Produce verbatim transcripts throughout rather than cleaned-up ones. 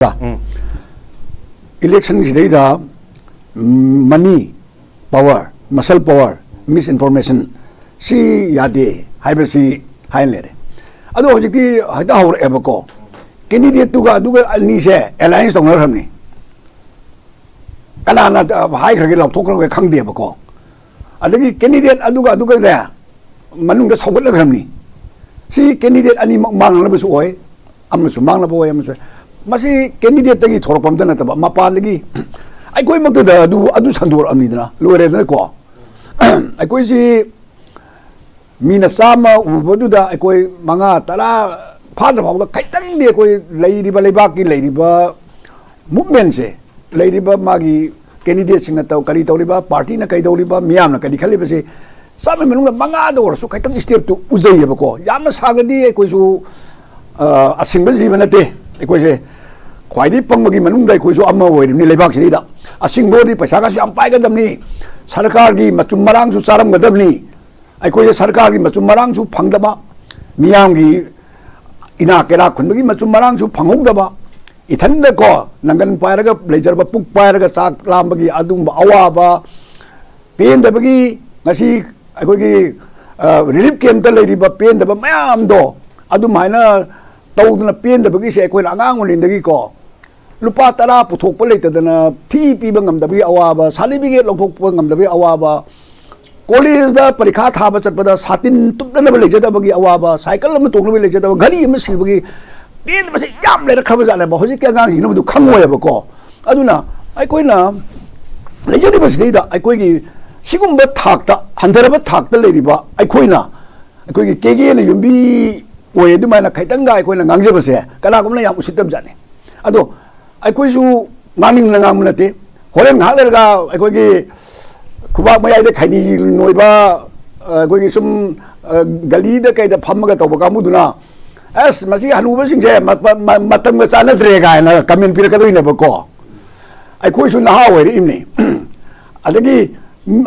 ꯎꯝ꯫ Election ꯁꯤꯗꯩꯗ money power, muscle power, misinformation ꯁꯤ ꯌꯥꯗꯦ ꯍꯥꯏꯕꯁꯤ ꯍꯥꯏꯅ ꯂꯩꯔꯦ꯫ ꯑꯗꯣ ꯍꯧꯖꯤꯛꯇꯤ ꯍꯦꯛꯇ ꯍꯧꯔꯛꯑꯦꯕꯀꯣ, candidate ꯇꯨꯒ ꯑꯗꯨꯒ ꯑꯅꯤꯁꯦ alliance ꯇꯧꯅꯈ꯭ꯔꯕꯅꯤ꯫ ꯀꯅꯥꯅ ꯍꯥꯏꯈ꯭ꯔꯒꯦ, ꯂꯥꯎꯊꯣꯛꯈ꯭ꯔꯒꯦ ꯈꯪꯗꯦꯕꯀꯣ꯫ ꯑꯗꯒꯤ candidate ꯑꯗꯨꯒ ꯑꯗꯨꯒꯅꯦ ꯃꯅꯨꯡꯗ ꯁꯧꯒꯠꯅꯈ꯭ꯔꯕꯅꯤ꯫ ꯁꯤ candidate ꯑꯅꯤꯃꯛ ꯃꯥꯡꯅꯕꯁꯨ ꯑꯣꯏ, ꯑꯃꯁꯨ ꯃꯥꯡꯅꯕ ꯑꯣꯏ, ꯑꯃꯁꯨ ꯑꯣꯏ꯫ ꯃꯁꯤ candidate ꯇꯒꯤ ꯊꯣꯔꯛꯄ ꯑꯝꯇ ꯅꯠꯇꯕ, ꯃꯄꯥꯟꯗꯒꯤ ꯑꯩꯈꯣꯏꯃꯛꯇꯗ ꯑꯗꯨ, ꯑꯗꯨ ꯁꯟꯗꯣꯔꯛꯑꯕꯅꯤꯗꯅ, ꯂꯣꯏꯔꯦꯗꯅꯀꯣ꯫ ꯑꯩꯈꯣꯏꯁꯤ ꯃꯤꯅ ꯆꯥꯝꯃ ꯎꯕꯗꯨꯗ ꯑꯩꯈꯣꯏ ꯃꯉꯥ, ꯇꯔꯥ ꯐꯥꯗ꯭ꯔ ꯐꯥꯎꯕꯗ ꯈꯤꯇꯪꯗꯤ ꯑꯩꯈꯣꯏ ꯂꯩꯔꯤꯕ, ꯂꯩꯕꯥꯛꯀꯤ ꯂꯩꯔꯤꯕ movement ꯁꯦ, ꯂꯩꯔꯤꯕ ꯃꯥꯒꯤ candidate ꯁꯤꯡꯅ ꯇꯧ-, ꯀꯔꯤ ꯇꯧꯔꯤꯕ, party ꯅ ꯀꯩꯗꯧꯔꯤꯕ, ꯃꯤꯌꯥꯝꯅ ꯀꯔꯤ ꯈꯜꯂꯤꯕꯁꯤ, ꯆꯥꯝꯃꯒꯤ ꯃꯅꯨꯡꯗ ꯃꯉꯥꯗ ꯑꯣꯏꯔꯁꯨ ꯈꯤꯇꯪ step ꯇꯨ ꯎꯖꯩꯌꯦꯕꯀꯣ꯫ ꯌꯥꯝꯅ ꯁꯥꯡꯅꯗꯤ ꯑꯩꯈꯣꯏꯁꯨ, ꯑ, ꯑꯁꯤꯡꯕ ꯖꯤꯕ ꯅꯠꯇꯦ꯫ ꯑꯩꯈꯣꯏꯁꯦ ꯈ꯭ꯋꯥꯏꯗꯒꯤ ꯄꯪꯕꯒꯤ ꯃꯅꯨꯡꯗ ꯑꯩꯈꯣꯏꯁꯨ ꯑꯃ ꯑꯣꯏꯔꯤꯕꯅꯤ ꯂꯩꯕꯥꯛꯁꯤꯗꯩꯗ꯫ ꯑꯁꯤꯡꯕ ꯑꯣꯏꯔꯗꯤ ꯄꯩꯁꯥꯒꯁꯨ ꯌꯥꯝ ꯄꯥꯏꯒꯗꯕꯅꯤ, ꯁꯔꯀꯥꯔꯒꯤ ꯃꯆꯨꯝ ꯃꯔꯥꯡꯁꯨ ꯆꯥꯔꯝꯒꯗꯕꯅꯤ꯫ ꯑꯩꯈꯣꯏꯁꯦ ꯁꯔꯀꯥꯔꯒꯤ ꯃꯆꯨꯝ ꯃꯔꯥꯡꯁꯨ ꯐꯪꯗꯕ, ꯃꯤꯌꯥꯝꯒꯤ ꯏꯅꯥꯛ ꯀꯩꯔꯥꯛ ꯈꯨꯟꯕꯒꯤ ꯃꯆꯨꯝ ꯃꯔꯥꯡꯁꯨ ꯐꯪꯍꯧꯗꯕ, ꯏꯊꯟꯗꯀꯣ ꯅꯪꯒꯟ ꯄꯥꯏꯔꯒ ꯂꯩꯖꯔꯕ, ꯄꯨꯛ ꯄꯥꯏꯔꯒ ꯆꯥꯛ ꯂꯥꯝꯕꯒꯤ ꯑꯗꯨꯒꯨꯝꯕ ꯑꯋꯥꯕ, ꯄꯦꯟꯗꯕꯒꯤ ꯉꯁꯤ ꯑꯩꯈꯣꯏꯒꯤ, ꯑ, relief camp ꯇ ꯂꯩꯔꯤꯕ ꯄꯦꯟꯗꯕ ꯃꯌꯥꯝꯗꯣ ꯑꯗꯨꯃꯥꯏꯅ ꯇꯧꯗꯅ ꯄꯦꯟꯗꯕꯒꯤꯁꯦ ꯑꯩꯈꯣꯏꯅ ꯑꯉꯥꯡ ꯑꯣꯏꯔꯤꯉꯩꯗꯒꯤꯀꯣ ꯂꯨꯄꯥ ꯇꯔꯥ ꯄꯨꯊꯣꯛꯄ ꯂꯩꯇꯗꯅ ꯐꯤ ꯄꯤꯕ ꯉꯝꯗꯕꯒꯤ ꯑꯋꯥꯕ, certificate ꯂꯧꯊꯣꯛꯄ ꯉꯝꯗꯕꯒꯤ ꯑꯋꯥꯕ, college ꯇ ꯄꯔꯤꯈꯥ ꯊꯥꯕ ꯆꯠꯄꯗ ꯁꯥꯇꯤꯟ ꯇꯨꯞꯅꯅꯕ ꯂꯩꯖꯗꯕꯒꯤ ꯑꯋꯥꯕ, cycle ꯑꯃ ꯇꯣꯡꯅꯕ ꯂꯩꯖꯗꯕ, ꯘꯔꯤ ꯑꯃ ꯁꯤꯕꯒꯤ ꯄꯦꯟꯗꯕꯁꯦ ꯌꯥꯝ ꯂꯩꯔꯛꯈ꯭ꯔꯕ ꯖꯥꯠꯅꯦꯕ꯫ ꯍꯧꯖꯤꯛꯀꯤ ꯑꯉꯥꯡꯁꯤꯡꯁꯤꯅ ꯃꯗꯨ ꯈꯪꯉꯣꯏꯕꯀꯣ꯫ ꯑꯗꯨꯅ ꯑꯩꯈꯣꯏꯅ ꯂꯩꯖꯔꯤꯕꯁꯤꯗꯩꯗ ꯑꯩꯈꯣꯏꯒꯤ ꯁꯤꯒꯨꯝꯕ ꯊꯥꯛꯇ, ꯍꯟꯊꯔꯕ ꯊꯥꯛꯇ ꯂꯩꯔꯤꯕ ꯑꯩꯈꯣꯏꯅ, ꯑꯩꯈꯣꯏꯒꯤ ꯀꯦꯒꯦꯅ ꯌꯨꯝꯕꯤ ꯑꯣꯏ ꯑꯗꯨꯃꯥꯏꯅ ꯈꯤꯇꯪꯒ ꯑꯩꯈꯣꯏꯅ ꯉꯥꯡꯖꯕꯁꯦ ꯀꯅꯥꯒꯨꯝꯕꯅ ꯌꯥꯝ ꯎꯁꯤꯠꯇꯕ ꯖꯥꯠꯅꯤ꯫ ꯑꯗꯣ ꯑꯩꯈꯣꯏꯁꯨ ꯉꯥꯡꯅꯤꯡꯗꯅ ꯉꯥꯡꯕ ꯅꯠꯇꯦ꯫ ꯍꯣꯔꯦꯟ ꯉꯥꯏꯍꯥꯛ ꯂꯩꯔꯒ ꯑꯩꯈꯣꯏꯒꯤ ꯈꯨꯕꯥꯛ ꯃꯌꯥꯏꯗ ꯈꯩꯅꯤ ꯅꯣꯏꯕ, ꯑ, ꯑꯩꯈꯣꯏꯒꯤ ꯁꯨꯝ, ꯑ, ꯒꯂꯤꯗ ꯀꯩꯗ ꯐꯝꯃꯒ ꯇꯧꯕ ꯀꯥꯡꯕꯨꯗꯨꯅ, "ꯑꯁ, ꯃꯁꯤ ꯍꯅꯨꯕꯁꯤꯡꯁꯦ ꯃ-, ꯃ-, ꯃ-, ꯃꯇꯝꯒ ꯆꯥꯟꯅꯗ꯭ꯔꯦ" ꯀꯥꯏꯅ comment ꯄꯤꯔꯛꯀꯗꯣꯏꯅꯦꯕꯀꯣ꯫ ꯑꯩꯈꯣꯏꯁꯨ ꯅꯍꯥ ꯑꯣꯏꯔꯛꯏꯕꯅꯤ꯫ ꯑꯗꯒꯤ,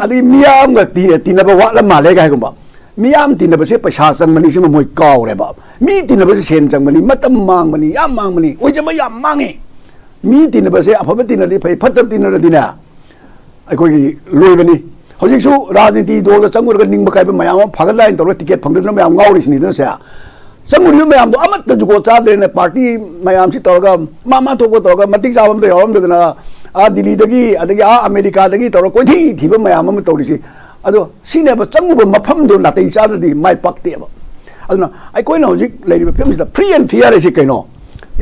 ꯑꯗꯒꯤ ꯃꯤꯌꯥꯝꯒ ꯇꯤ-, ꯇꯤꯟꯅꯕ ꯋꯥꯠꯂ ꯃꯥꯜꯂꯦ ꯀꯥꯏꯒꯨꯝꯕ꯫ ꯃꯤꯌꯥꯝ ꯇꯤꯟꯅꯕꯁꯦ ꯄꯩꯁꯥ ꯆꯪꯕꯅꯤ, ꯁꯤꯃ ꯃꯣꯏ ꯀꯥꯎꯔꯦꯕ꯫ ꯃꯤ ꯇꯤꯟꯅꯕꯁꯦ ꯁꯦꯟ ꯆꯪꯕꯅꯤ, ꯃꯇꯝ ꯃꯥꯡꯕꯅꯤ, ꯌꯥꯝ ꯃꯥꯡꯕꯅꯤ, ꯑꯣꯏꯖꯕ ꯌꯥꯝ ꯃꯥꯡꯉꯦ꯫ ꯃꯤ ꯇꯤꯟꯅꯕꯁꯦ ꯑꯐꯕ ꯇꯤꯟꯅꯔꯗꯤ ꯐꯩ, ꯐꯠꯇꯕ ꯇꯤꯟꯅꯔꯗꯤꯅꯦ ꯑꯩꯈꯣꯏꯒꯤ ꯂꯣꯏꯕꯅꯤ꯫ ꯍꯧꯖꯤꯛꯁꯨ ꯔꯥꯖꯅꯤꯇꯤ ꯗꯣꯜꯗ ꯆꯪꯉꯨꯔꯒ ꯅꯤꯡꯕ ꯀꯥꯏꯕ ꯃꯌꯥꯝ ꯑꯃ ꯐꯒꯠꯂꯥꯏꯅ ꯇꯧꯔꯒ ꯇꯤꯀꯦꯠ ꯐꯪꯗꯗꯅ ꯃꯌꯥꯝ ꯉꯥꯎꯔꯤꯁꯤꯅꯤꯗꯅ ꯁꯦ꯫ ꯆꯪꯉꯨꯔꯤꯕ ꯃꯌꯥꯝꯗꯣ ꯑꯃꯠꯇ ꯖꯨꯒꯣꯠ ꯆꯥꯗ꯭ꯔꯦꯅ ꯄꯥꯔꯇꯤ ꯃꯌꯥꯝꯁꯤ ꯇꯧꯔꯒ ꯃꯥ ꯃꯥ ꯊꯣꯛꯄ ꯇꯧꯔꯒ ꯃꯇꯤꯛ ꯆꯥꯕ ꯑꯝꯇ ꯌꯥꯎꯔꯝꯗꯗꯅ ꯑꯥ ꯗꯤꯜꯂꯤꯗꯒꯤ ꯑꯗꯒꯤ ꯑꯥ ꯑꯃꯦꯔꯤꯀꯥꯗꯒꯤ ꯇꯧꯔꯒ ꯀꯣꯏꯊꯤ ꯊꯤꯕ ꯃꯌꯥꯝ ꯑꯃ ꯇꯧꯔꯤꯁꯤ꯫ ꯑꯗꯣ ꯁꯤꯅꯦꯕ ꯆꯪꯉꯨꯕ ꯃꯐꯝꯗꯣ ꯅꯥꯇꯩ ꯆꯥꯗ꯭ꯔꯗꯤ ꯃꯥꯏ ꯄꯥꯛꯇꯦꯕ꯫ ꯑꯗꯨꯅ ꯑꯩꯈꯣꯏꯅ ꯍꯧꯖꯤꯛ ꯂꯩꯔꯤꯕ ꯐꯤꯕꯝꯁꯤꯗ ꯐ꯭ꯔꯤ ꯑꯦꯟ ꯐꯤꯌꯔ ꯍꯥꯏꯁꯤ ꯀꯩꯅꯣ?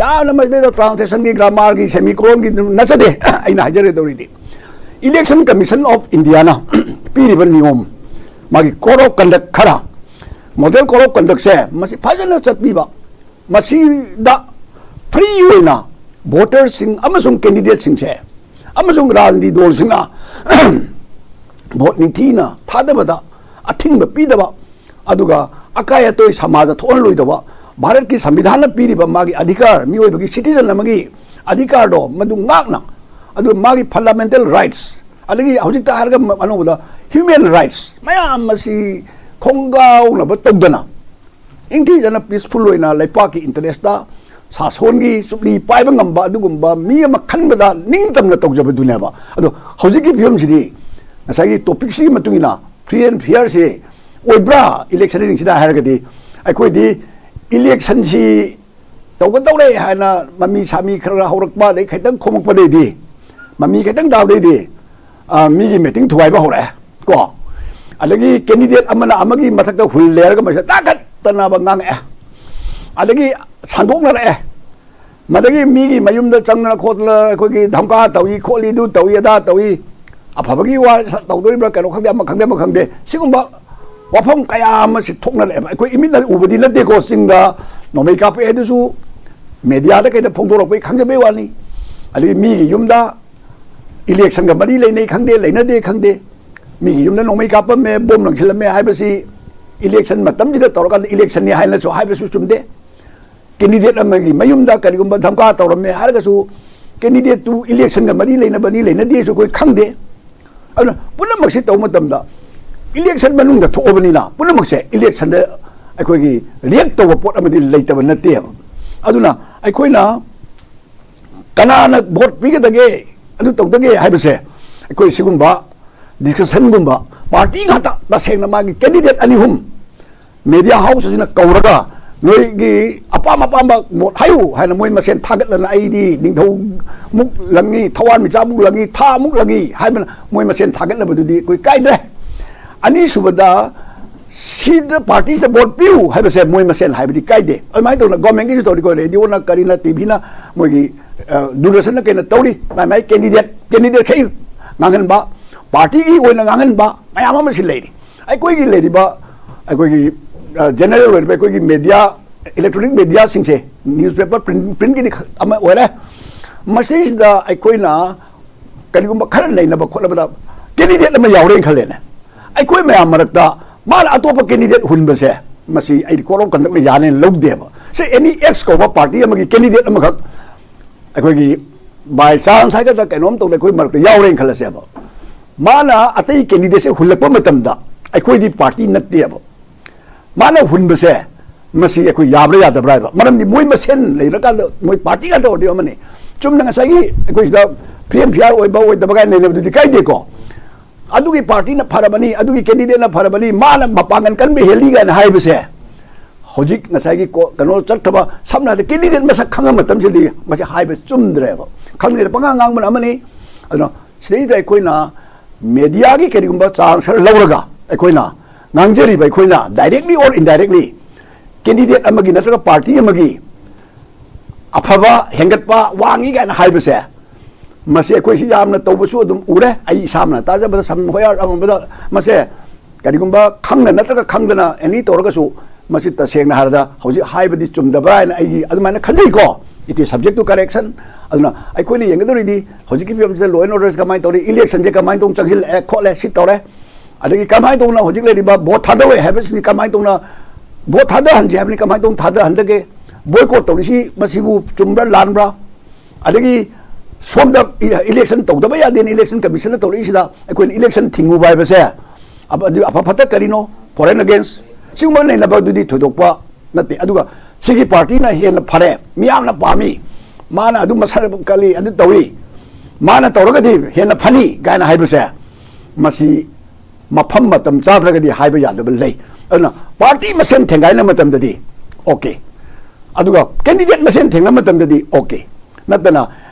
ꯌꯥꯝꯅ ꯃꯁꯤꯗꯩꯗ ꯇ꯭ꯔꯥꯟꯁꯂꯦꯁꯟꯒꯤ ꯒ꯭ꯔꯥꯃꯥꯔꯒꯤ ꯁꯦꯃꯤꯀꯣꯂꯣꯟꯒꯤ ꯅꯠꯆꯗꯦ꯫ ꯑꯩꯅ ꯍꯥꯏꯖꯔꯦꯗꯧꯔꯤꯗꯤ ꯏꯂꯦꯛꯁꯟ ꯀꯃꯤꯁꯟ ꯑꯣꯐ ꯏꯟꯗꯤꯌꯥꯅ ꯄꯤꯔꯤꯕ ꯅꯤꯌꯣꯝ, ꯃꯥꯒꯤ ꯀꯣꯗ ꯑꯣꯐ ꯀꯟꯗꯛ ꯈꯔ, ꯃꯣꯗꯦꯜ ꯀꯣꯗ ꯑꯣꯐ ꯀꯟꯗꯛꯁꯦ ꯃꯁꯤ ꯐꯖꯅ ꯆꯠꯄꯤꯕ, ꯃꯁꯤꯗ ꯐ꯭ꯔꯤ ꯑꯣꯏꯅ ꯚꯣꯇꯔꯁꯤꯡ ꯑꯃꯁꯨꯡ ꯀꯦꯟꯗꯤꯗꯦꯠꯁꯤꯡꯁꯦ ꯑꯃꯁꯨꯡ ꯔꯥꯖꯅꯤꯇꯤ ꯗꯣꯜꯁꯤꯡꯅ ꯚꯣꯠ ꯅꯤꯡꯊꯤꯅ ꯊꯥꯗꯕꯗ ꯑꯊꯤꯡꯕ ꯄꯤꯗꯕ, ꯑꯗꯨꯒ ꯑꯀꯥꯏ ꯑꯇꯣꯏ ꯁꯃꯥꯖ ꯊꯣꯛꯍꯜꯂꯣꯏꯗꯕ, ꯚꯥꯔꯠꯀꯤ ꯁꯪꯕꯤꯙꯥꯟꯅ ꯄꯤꯔꯤꯕ ꯃꯥꯒꯤ ꯑꯙꯤꯀꯥꯔ, ꯃꯤꯑꯣꯏꯕꯒꯤ ꯁꯤꯇꯤꯖꯟ ꯑꯃꯒꯤ ꯑꯙꯤꯀꯥꯔꯗꯣ ꯃꯗꯨ ꯉꯥꯛꯅ, ꯑꯗꯨꯒ ꯃꯥꯒꯤ ꯐꯟꯗꯥꯃꯦꯟꯇꯦꯜ ꯔꯥꯏꯠꯁ, ꯑꯗꯒꯤ ꯍꯧꯖꯤꯛꯇ ꯍꯥꯏꯔꯒ ꯑꯅꯧꯕꯗ ꯍ꯭ꯌꯨꯃꯦꯟ ꯔꯥꯏꯠꯁ ꯃꯌꯥꯝ ꯑꯁꯤ ꯈꯣꯡꯒꯥꯎꯅꯕ ꯇꯧꯗꯅ ꯅꯤꯡꯊꯤꯖꯅ ꯄꯤꯁꯐꯨꯜ ꯑꯣꯏꯅ ꯂꯩꯄꯥꯛꯀꯤ ꯏꯟꯇꯔꯦꯁꯇ ꯁꯥꯁꯣꯟꯒꯤ ꯆꯨꯞꯂꯤ ꯄꯥꯏꯕ ꯉꯝꯕ ꯑꯗꯨꯒꯨꯝꯕ ꯃꯤ ꯑꯃ ꯈꯟꯕꯗ ꯅꯤꯡꯇꯝꯅ ꯇꯧꯖꯕꯗꯨꯅꯦꯕ꯫ ꯑꯗꯣ ꯍꯧꯖꯤꯛꯀꯤ ꯐꯤꯕꯝꯁꯤꯗꯤ ꯉꯁꯥꯏꯒꯤ ꯇꯣꯄꯤꯛꯁꯤꯒꯤ ꯃꯇꯨꯡ ꯏꯟꯅ ꯐ꯭ꯔꯤ ꯑꯦꯟ ꯐꯤꯌꯔꯁꯤ ꯑꯣꯏꯕ꯭ꯔꯥ ꯏꯂꯦꯛꯁꯟ ꯁꯤꯗ ꯍꯥꯏꯔꯒꯗꯤ ꯑꯩꯈꯣꯏꯗꯤ ꯏꯂꯦꯛꯁꯟꯁꯤ ꯇꯧꯒꯗꯧꯔꯦ ꯍꯥꯏꯅ ꯃꯃꯤ ꯁꯥꯃꯤ ꯈꯔ ꯈꯔ ꯍꯧꯔꯛꯄ ꯑꯗꯩ ꯈꯤꯇꯪ ꯈꯣꯝꯃꯛꯄꯗꯩꯗꯤ ꯃꯃꯤ ꯈꯤꯇꯪ ꯇꯥꯕꯗꯩꯗꯤ ꯑ, ꯃꯤꯒꯤ ꯃꯤꯇꯤꯡ ꯊꯨꯒꯥꯏꯕ ꯍꯧꯔꯛꯑꯦ ꯀꯣ꯫ ꯑꯗꯒꯤ ꯀꯦꯟꯗꯤꯗꯦꯠ ꯑꯃꯅ ꯑꯃꯒꯤ ꯃꯊꯛꯇ ꯍꯨꯜ ꯂꯩꯔꯒ ꯃꯁꯤꯗ ꯇꯥꯈꯠꯇꯅꯕ ꯉꯥꯡꯉꯛꯑꯦ꯫ ꯑꯗꯒꯤ ꯁꯟꯗꯣꯛꯅꯔꯛꯑꯦ꯫ ꯃꯗꯒꯤ ꯃꯤꯒꯤ ꯃꯌꯨꯝꯗ ꯆꯪꯗꯅ ꯈꯣꯠꯇꯅ ꯑꯩꯈꯣꯏꯒꯤ ꯙꯝꯀꯥ ꯇꯧꯏ ꯈꯣꯠꯂꯤ ꯑꯗꯨ ꯇꯧꯏ ꯑꯗꯥ ꯇꯧꯏ꯫ ꯑꯐꯕꯒꯤ ꯋꯥ ꯇꯧꯗꯣꯔꯤꯕ꯭ꯔꯥ ꯀꯩꯅꯣ ꯈꯪꯗꯦ, ꯑꯃ ꯈꯪꯗꯦ ꯑꯃ ꯈꯪꯗꯦ꯫ ꯁꯤꯒꯨꯝꯕ ꯋꯥꯐꯝ ꯀꯌꯥ ꯑꯃꯁꯤ ꯊꯣꯛꯅꯔꯛꯑꯦꯕ꯫ ꯑꯩꯈꯣꯏ ꯏꯃꯤꯠꯅ ꯎꯕꯗꯤ ꯅꯠꯇꯦꯀꯣ, ꯆꯤꯡꯗ ꯅꯣꯡꯃꯩ ꯀꯥꯞꯄꯛꯑꯦ ꯑꯗꯨꯁꯨ ꯃꯦꯗꯤꯌꯥꯗ ꯀꯩꯗ ꯐꯣꯡꯗꯣꯔꯛꯄꯒꯤ ꯈꯪꯖꯕꯩ ꯋꯥꯅꯤ꯫ ꯑꯗꯒꯤ ꯃꯤꯒꯤ ꯌꯨꯝꯗ ꯏꯂꯦꯛꯁꯟꯒ ꯃꯔꯤ ꯂꯩꯅꯩ ꯈꯪꯗꯦ, ꯂꯩꯅꯗꯦ ꯈꯪꯗꯦ, ꯃꯤꯒꯤ ꯌꯨꯝꯗ ꯅꯣꯡꯃꯩ ꯀꯥꯞꯄꯝꯃꯦ, ꯕꯣꯝ ꯂꯪꯁꯤꯜꯂꯝꯃꯦ ꯍꯥꯏꯕꯁꯤ ꯏꯂꯦꯛꯁꯟ ꯃꯇꯝꯁꯤꯗ ꯇꯧꯔꯀꯥꯟꯗ ꯏꯂꯦꯛꯁꯟꯅꯤ ꯍꯥꯏꯅꯁꯨ ꯍꯥꯏꯕꯁꯨ ꯆꯨꯝꯗꯦ꯫ ꯀꯦꯟꯗꯤꯗꯦꯠ ꯑꯃꯒꯤ ꯃꯌꯨꯝꯗ ꯀꯔꯤꯒꯨꯝꯕ ꯙꯝꯀꯥ ꯇꯧꯔꯝꯃꯦ ꯍꯥꯏꯔꯒꯁꯨ ꯀꯦꯟꯗꯤꯗꯦꯠꯇꯨ ꯏꯂꯦꯛꯁꯟꯒ ꯃꯔꯤ ꯂꯩꯅꯕꯅꯤ ꯂꯩꯅꯗꯦꯁꯨ ꯑꯩꯈꯣꯏ ꯈꯪꯗꯦ꯫ ꯑꯗꯨꯅ ꯄꯨꯝꯅꯃꯛꯁꯤ ꯇꯧꯕ ꯃꯇꯝꯗ ꯏꯂꯦꯛꯁꯟ ꯃꯅꯨꯡꯗ ꯊꯣꯛꯑꯕꯅꯤꯅ ꯄꯨꯝꯅꯃꯛꯁꯦ ꯏꯂꯦꯛꯁꯟꯗ ꯑꯩꯈꯣꯏꯒꯤ ꯔꯤꯌꯦꯛ ꯇꯧꯕ ꯄꯣꯠ ꯑꯃꯗꯤ ꯂꯩꯇꯕ ꯅꯠꯇꯦꯕ꯫ ꯑꯗꯨꯅ ꯑꯩꯈꯣꯏꯅ ꯀꯅꯥꯅ ꯚꯣꯠ ꯄꯤꯒꯗꯒꯦ, ꯑꯗꯨ ꯇꯧꯗꯒꯦ ꯍꯥꯏꯕꯁꯦ ꯑꯩꯈꯣꯏ ꯁꯤꯒꯨꯝꯕ ꯗꯤꯁꯀꯁꯟꯒꯨꯝꯕ, ꯄꯥꯔꯇꯤ ꯉꯥꯛꯇ, ꯇꯁꯦꯡꯅ ꯃꯥꯒꯤ ꯀꯦꯟꯗꯤꯗꯦꯠ ꯑꯅꯤ ꯑꯍꯨꯝ ꯃꯦꯗꯤꯌꯥ ꯍꯥꯎꯁ ꯑꯁꯤꯅ ꯀꯧꯔꯒ ꯅꯣꯏꯒꯤ ꯑꯄꯥꯝ ꯑꯄꯥꯝꯕ ꯃꯣꯠ ꯍꯥꯏꯌꯨ ꯍꯥꯏꯅ ꯃꯣꯏ ꯃꯁꯦꯟ ꯊꯥꯒꯠꯂꯅ, ꯑꯩꯗꯤ ꯅꯤꯡꯊꯧꯃꯨꯛ ꯂꯪꯉꯤ, ꯊꯋꯥꯟꯃꯤꯆꯥꯛꯃꯨꯛ ꯂꯪꯉꯤ, ꯊꯥꯃꯨꯛ ꯂꯪꯉꯤ ꯍꯥꯏꯕꯅ ꯃꯣꯏ ꯃꯁꯦꯟ ꯊꯥꯒꯠꯅꯕꯗꯨꯗꯤ ꯑꯩꯈꯣꯏ ꯀꯥꯏꯗ꯭ꯔꯦ꯫ ꯑꯅꯤꯁꯨꯕꯗ, ꯁꯤꯗ ꯄꯥꯔꯇꯤꯁꯤꯗ ꯚꯣꯠ ꯄꯤꯌꯨ ꯍꯥꯏꯕꯁꯦ ꯃꯣꯏ ꯃꯁꯦꯟ ꯍꯥꯏꯕꯗꯤ ꯀꯥꯏꯗꯦ꯫ ꯑꯗꯨꯃꯥꯏꯅ ꯇꯧꯅ ꯒꯣꯔꯃꯦꯟꯒꯤꯁꯨ ꯇꯧꯔꯤꯀꯣ, ꯔꯦꯗꯤꯑꯣꯅ ꯀꯔꯤꯅ, ꯇꯤꯚꯤꯅ, ꯃꯣꯏꯒꯤ ꯗꯨꯔꯗꯔꯁꯟꯅ ꯀꯩꯅ ꯇꯧꯔꯤ, ꯃꯥꯏ ꯃꯥꯏ ꯀꯦꯟꯗꯤꯗꯦꯠ ꯀꯦꯟꯗꯤꯗꯦꯠꯈꯩ ꯉꯥꯡꯍꯟꯕ, ꯄꯥꯔꯇꯤꯒꯤ ꯑꯣꯏꯅ ꯉꯥꯡꯍꯟꯕ ꯃꯌꯥꯝ ꯑꯃꯁꯨ ꯂꯩꯔꯤ꯫ ꯑꯩꯈꯣꯏꯒꯤ ꯂꯩꯔꯤꯕ, ꯑꯩꯈꯣꯏꯒꯤ ꯖꯦꯅꯔꯦꯜ ꯑꯣꯏꯔꯤꯕ ꯑꯩꯈꯣꯏꯒꯤ ꯃꯦꯗꯤꯌꯥ, ꯏꯂꯦꯛꯇ꯭ꯔꯣꯅꯤꯛ ꯃꯦꯗꯤꯌꯥꯁꯤꯡꯁꯦ, ꯅ꯭ꯌꯨꯁꯄꯦꯄꯔ, ꯄ꯭ꯔꯤꯟ ꯄ꯭ꯔꯤꯟꯒꯤꯗꯤ ꯑꯃ ꯑꯣꯏꯔꯦ꯫ ꯃꯁꯤꯁꯤꯗ ꯑꯩꯈꯣꯏꯅ ꯀꯔꯤꯒꯨꯝꯕ ꯈꯔ ꯅꯩꯅꯕ ꯈꯣꯠꯅꯕꯗ ꯀꯦꯟꯗꯤꯗꯦꯠ ꯑꯃ ꯌꯥꯎꯔꯦꯅ ꯈꯜꯂꯦꯅꯦ꯫ ꯑꯩꯈꯣꯏ ꯃꯌꯥꯝ ꯃꯔꯛꯇ ꯃꯥꯅ ꯑꯇꯣꯞꯄ ꯀꯦꯟꯗꯤꯗꯦꯠ ꯍꯨꯟꯕꯁꯦ, ꯃꯁꯤ ꯑꯩꯗꯤ ꯀꯣꯔꯣꯞ ꯀꯟꯗꯛꯅ ꯌꯥꯅꯦꯅ ꯂꯧꯗꯦꯕ꯫ ꯁꯤ ꯑꯦꯅꯤ ꯑꯦꯛꯁ ꯀꯧꯕ ꯄꯥꯔꯇꯤ ꯑꯃꯒꯤ ꯀꯦꯟꯗꯤꯗꯦꯠ ꯑꯃꯈꯛ ꯑꯩꯈꯣꯏꯒꯤ ꯕꯥꯏ ꯆꯥꯟꯁ ꯍꯥꯏꯒꯗ꯭ꯔꯥ ꯀꯩꯅꯣꯝ ꯇꯧꯗ ꯑꯩꯈꯣꯏ ꯃꯔꯛꯇ ꯌꯥꯎꯔꯦꯅ ꯈꯜꯂꯁꯦꯕ꯫ ꯃꯥꯅ ꯑꯇꯩ ꯀꯦꯟꯗꯤꯗꯦꯠꯁꯦ ꯍꯨꯜꯂꯛꯄ ꯃꯇꯝꯗ ꯑꯩꯈꯣꯏꯗꯤ ꯄꯥꯔꯇꯤ ꯅꯠꯇꯦꯕ꯫ ꯃꯥꯅ ꯍꯨꯟꯕꯁꯦ ꯃꯁꯤ ꯑꯩꯈꯣꯏ ꯌꯥꯕ꯭ꯔꯥ ꯌꯥꯗꯕ꯭ꯔꯥ ꯍꯥꯏꯕ꯫ ꯃꯔꯝꯗꯤ ꯃꯣꯏ ꯃꯁꯦꯟ ꯂꯩꯔꯀꯥꯟꯗ ꯃꯣꯏ ꯄꯥꯔꯇꯤ ꯉꯥꯛꯇ ꯑꯣꯏꯔꯗꯤ ꯑꯃꯅꯤ꯫ ꯆꯨꯝꯅ ꯉꯁꯥꯏꯒꯤ ꯑꯩꯈꯣꯏ ꯁꯤꯗ ꯐ꯭ꯔꯤ ꯑꯦꯟ ꯐꯤꯌꯥꯔ ꯑꯣꯏꯕ ꯑꯣꯏꯗꯕ ꯀꯥꯏꯅ ꯂꯩꯅꯕꯗꯨꯗꯤ ꯀꯥꯏꯗꯦꯀꯣ꯫ ꯑꯗꯨꯒꯤ ꯄꯥꯔꯇꯤꯅ ꯐꯔꯕꯅꯤ, ꯑꯗꯨꯒꯤ ꯀꯦꯟꯗꯤꯗꯦꯠꯅ ꯐꯔꯕꯅꯤ, ꯃꯥꯅ ꯃꯄꯥꯡꯒꯜ ꯀꯟꯕ ꯍꯦꯜꯂꯤ ꯀꯥꯏꯅ ꯍꯥꯏꯕꯁꯦ ꯍꯧꯖꯤꯛ ꯉꯁꯥꯏꯒꯤ ꯀꯣ-, ꯀꯩꯅꯣ ꯆꯠꯈ꯭ꯔꯕ, ꯁꯝꯅ ꯍꯥꯏꯔꯕꯗ ꯀꯦꯟꯗꯤꯗꯦꯠ ꯃꯁꯛ ꯈꯪꯉ ꯃꯇꯝꯁꯤꯗꯤ ꯃꯁꯤ ꯍꯥꯏꯕ ꯆꯨꯝꯗ꯭ꯔꯦꯕ꯫ ꯈꯪꯗꯦꯗ ꯄꯉꯥꯡ ꯉꯥꯡꯕꯅ ꯑꯃꯅꯤ꯫ ꯑꯗꯨꯅ ꯁꯤꯗꯩꯗ ꯑꯩꯈꯣꯏꯅ ꯃꯦꯗꯤꯌꯥꯒꯤ ꯀꯔꯤꯒꯨꯝꯕ ꯆꯥꯡ ꯈꯔ ꯂꯧꯔꯒ ꯑꯩꯈꯣꯏꯅ ꯉꯥꯡꯖꯔꯤꯕ, ꯑꯩꯈꯣꯏꯅ directly or indirectly ꯀꯦꯟꯗꯤꯗꯦꯠ ꯑꯃꯒꯤ ꯅꯠꯇ꯭ꯔꯒ ꯄꯥꯔꯇꯤ ꯑꯃꯒꯤ ꯑꯐꯕ ꯍꯦꯟꯒꯠꯄ ꯋꯥꯡꯉꯤ ꯀꯥꯏꯅ ꯍꯥꯏꯕꯁꯦ, ꯃꯁꯤ ꯑꯩꯈꯣꯏꯁꯤ ꯌꯥꯝꯅ ꯇꯧꯕꯁꯨ ꯑꯗꯨꯝ ꯎꯔꯦ꯫ ꯑꯩ ꯏꯁꯥꯃꯛꯅ ꯇꯥꯖꯕꯗ ꯁꯝ ꯍꯣꯌꯥꯔ ꯑꯃꯗ ꯃꯁꯦ ꯀꯔꯤꯒꯨꯝꯕ ꯈꯪꯅ ꯅꯠꯇ꯭ꯔꯒ ꯈꯪꯗꯅ ꯑꯦꯅꯤ ꯇꯧꯔꯒꯁꯨ, ꯃꯁꯤ ꯇꯁꯦꯡꯅ ꯍꯥꯏꯔꯗ ꯍꯧꯖꯤꯛ ꯍꯥꯏꯕꯗꯤ ꯆꯨꯝꯗꯕ꯭ꯔꯥ ꯍꯥꯏꯅ ꯑꯩꯒꯤ ꯑꯗꯨꯃꯥꯏꯅ ꯈꯟꯖꯩꯀꯣ꯫ It is subject to correction꯫ ꯑꯗꯨꯅ ꯑꯩꯈꯣꯏꯅ ꯌꯦꯡꯒꯗꯧꯔꯤꯗꯤ ꯍꯧꯖꯤꯛꯀꯤ ꯐꯤꯕꯝꯁꯤꯗ law and order ꯀꯃꯥꯏꯅ ꯇꯧꯔꯤ, ꯏꯂꯦꯛꯁꯟꯁꯦ ꯀꯃꯥꯏꯅ ꯇꯧꯅ ꯆꯪꯁꯤꯜꯂꯛꯑꯦ ꯈꯣꯠꯂꯦ, ꯁꯤ ꯇꯧꯔꯦ, ꯑꯗꯒꯤ ꯀꯃꯥꯏꯅ ꯇꯧꯅ ꯍꯧꯖꯤꯛ ꯂꯩꯔꯤꯕ ꯚꯣꯠ ꯊꯥꯗꯧꯔꯦ ꯍꯥꯏꯕꯁꯤꯅꯤ, ꯀꯃꯥꯏꯅ ꯇꯧꯅ ꯚꯣꯠ ꯊꯥꯗꯍꯟꯁꯦ ꯍꯥꯏꯕꯅꯤ, ꯀꯃꯥꯏꯅ ꯇꯧꯅ ꯊꯥꯗꯍꯟꯗꯒꯦ, ꯕꯣꯏꯀꯣꯠ ꯇꯧꯔꯤꯁꯤ ꯃꯁꯤꯕꯨ ꯆꯨꯝꯕ꯭ꯔꯥ ꯂꯥꯟꯕ꯭ꯔꯥ, ꯑꯗꯒꯤ ꯁꯣꯝꯗ ꯏ-, ꯏꯂꯦꯛꯁꯟ ꯇꯧꯗꯕ ꯌꯥꯗꯦꯅ ꯏꯂꯦꯛꯁꯟ ꯀꯃꯤꯁꯟꯅ ꯇꯧꯔꯛꯏꯁꯤꯗ ꯑꯩꯈꯣꯏꯅ ꯏꯂꯦꯛꯁꯟ ꯊꯤꯡꯉꯨꯕ ꯍꯥꯏꯕꯁꯦ ꯑꯕ-, ꯑꯗꯨ ꯑꯐ ꯐꯠꯇ ꯀꯔꯤꯅꯣ? Foreign against꯫ ꯁꯤꯒꯨꯝꯕ ꯅꯩꯅꯕꯗꯨꯗꯤ ꯊꯣꯏꯗꯣꯛꯄ ꯅꯠꯇꯦ꯫ ꯑꯗꯨꯒ ꯁꯤꯒꯤ ꯄꯥꯔꯇꯤꯅ ꯍꯦꯟꯅ ꯐꯔꯦ, ꯃꯤꯌꯥꯝꯅ ꯄꯥꯝꯃꯤ, ꯃꯥꯅ ꯑꯗꯨ ꯃꯁꯛ ꯀꯜꯂꯤ, ꯑꯗꯨ ꯇꯧꯏ, ꯃꯥꯅ ꯇꯧꯔꯒꯗꯤ ꯍꯦꯟꯅ ꯐꯅꯤ ꯀꯥꯏꯅ ꯍꯥꯏꯕꯁꯦ, ꯃꯁꯤ ꯃꯐꯝ ꯃꯇꯝ ꯆꯥꯗ꯭ꯔꯒꯗꯤ ꯍꯥꯏꯕ ꯌꯥꯗꯕ ꯂꯩ꯫ ꯑꯗꯨꯅ ꯄꯥꯔꯇꯤ ꯃꯁꯦꯟ ꯊꯦꯡꯒꯥꯏꯅꯕ ꯃꯇꯝꯗꯗꯤ ꯑꯣꯀꯦ, ꯑꯗꯨꯒ ꯀꯦꯟꯗꯤꯗꯦꯠ ꯃꯁꯦꯟ ꯊꯦꯡꯅꯕ ꯃꯇꯝꯗꯗꯤ ꯑꯣꯀꯦ, ꯅꯠꯇꯅ